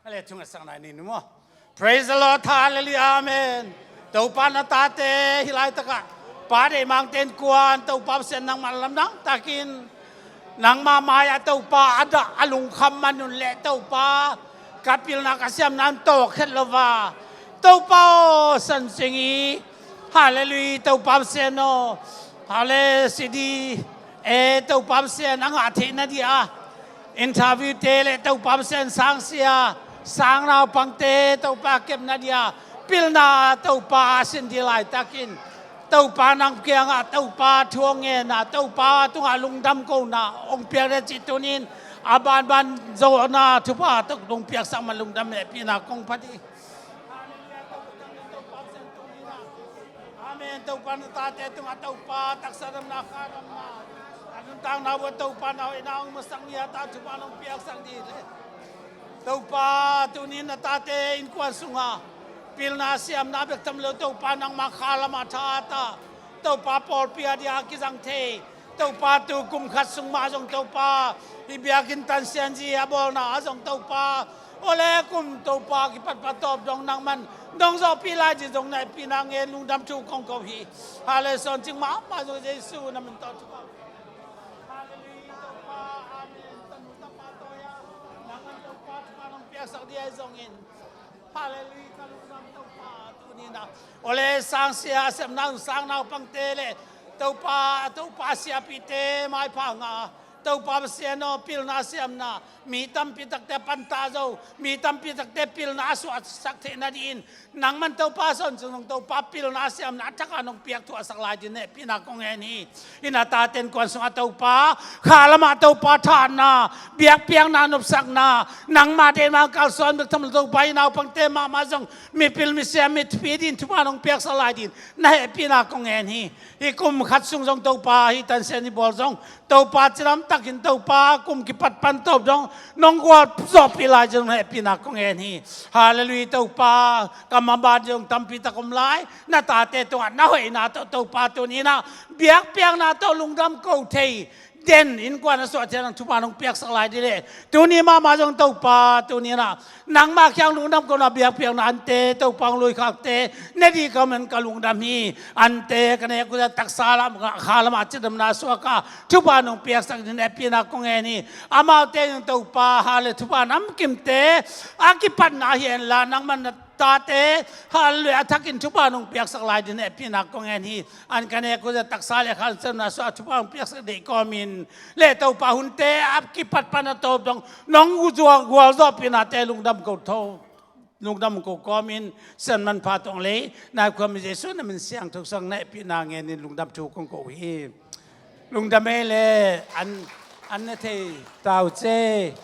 Ale thungetsak nai ni maw. Praise the Lord, hallelujah, amen. Topa na tate hih laitakah Pa deih mangte innkuan Topa Pasian nangmah lamdang takin nangmah mai-ah Topa a dah a lungkham man un leh Topa ka pilna ka siamna in tawk khet lo va. Topa aw Sancing i hallelujah Topa Pasian aw. Hallelujah C D A Topa Pasian a ngah theihna dih a interview te le Topa Pasian sangsia sangnaupangte Topa kepna dih a pilna Topa a sin dih laitakin Topa nang kiangah Topa thu hong ngen a Topa tungah lungdam kona hong piak le cih tunin a banban zawhna thupha tok dong piaksak man lungdam hehpihna kong phat hi. Amen. Topa na tate tungah Topa taksa damna kha damna a nuntakna uh a Topa na hoihna hong masak ni a ta thupha hong piaksak ni le. Topa, tuni na tate innkuan sungah pilna siamna bek tham lo, Topa, nangmah kha lamah tha a ta, Topa, pawlpi a dia kizang thei, Topa, tu kum khat sung mah zong, Topa, hih biakinn tan sianzi a bawlna ah zong, Topa, awle kum, Topa, kipatpat tawp dong nangman nong zawhpih lai ding zong na hehpihna ngen lungdam thu kong ko hi. Hallelujah, sawncing mahmah zong Jesu na min tawh thu kong ko hi. Hallelujah, Topa, amen. Tanu tapa tawh a nangman, Topa, thupha nong piaksak ding ahi zongin, Hallelujah, ka lungdam, Topa, tuni-in ah. Awle, sangsia a sepna, sang naupangte le Topa, Topa siapite maipha ngah, Topa Pasian aw, pilna siamna mi tampi takte panta zo, mi tampi takte pilna a suahsak theih nadingin nangman, Topa, sawncing zong, Topa, pilna siamna a thak a nong piak thuahsak lai dingin hehpihna kong ngen hi. Hih na tate innkuan sungah, Topa, kha lamah, Topa, thahatna, biakpiakna, nopsakna, nangmah deihna kalsuan bek tham lo, Topa, hih naupangte mahmah zong mipil misiam, mi thupi dingin thupha nong piaksak lai dingin na hehpihna kong ngen hi. Hih kum khat sung zong, Topa, hih tan sianzi bawl zong, Topa, cidam takin, Topa, kum kipat pan tawp dong nong gualzawhpih lai dingin na hehpihna kong ngen hi. Hallelujah, Topa, ka mabang ding zong tampi tak om lai, na tate tungah na hoihna tawh, Topa, tuni-in ah biakpiakna tawh lungdam ko thei, den innkuan a suah thei nang thupha nong piaksak lai ding le, tuni mahmah zong, Topa, tuni-in ah nangmah kiang lungdam kona biakpiakna ante, Topa, hong luikhakte ne ding ka om in ka lungdam hi. Ante ka nek uh zia taksa lam, kha lamah cidamna suak a thupha nong piaksak dingin hehpihna kong ngen hi. Amaute in, Topa, hallelujah, thupha namkimte a kipatna hi henla, nangman na tate, hallelujah, a thakin thupha nong piaksak lai dingin hehpihna kong ngen hi. An ka nek uh zia taksa le kha lam cidamna suak a thupha nong piaksak deih kawmin le, Topa, hunte a kipat pan a tawp dong nong zuak gualzawhpihnate lungdam ko tho, lungdam ko kawmin, Sian manpha tawh hong lei, na khuami Jesu na min siangtho sangin na hehpihna ngenin lungdam thu kong ko hi. Lungdam ei le, an, an ne thei ta uh ce.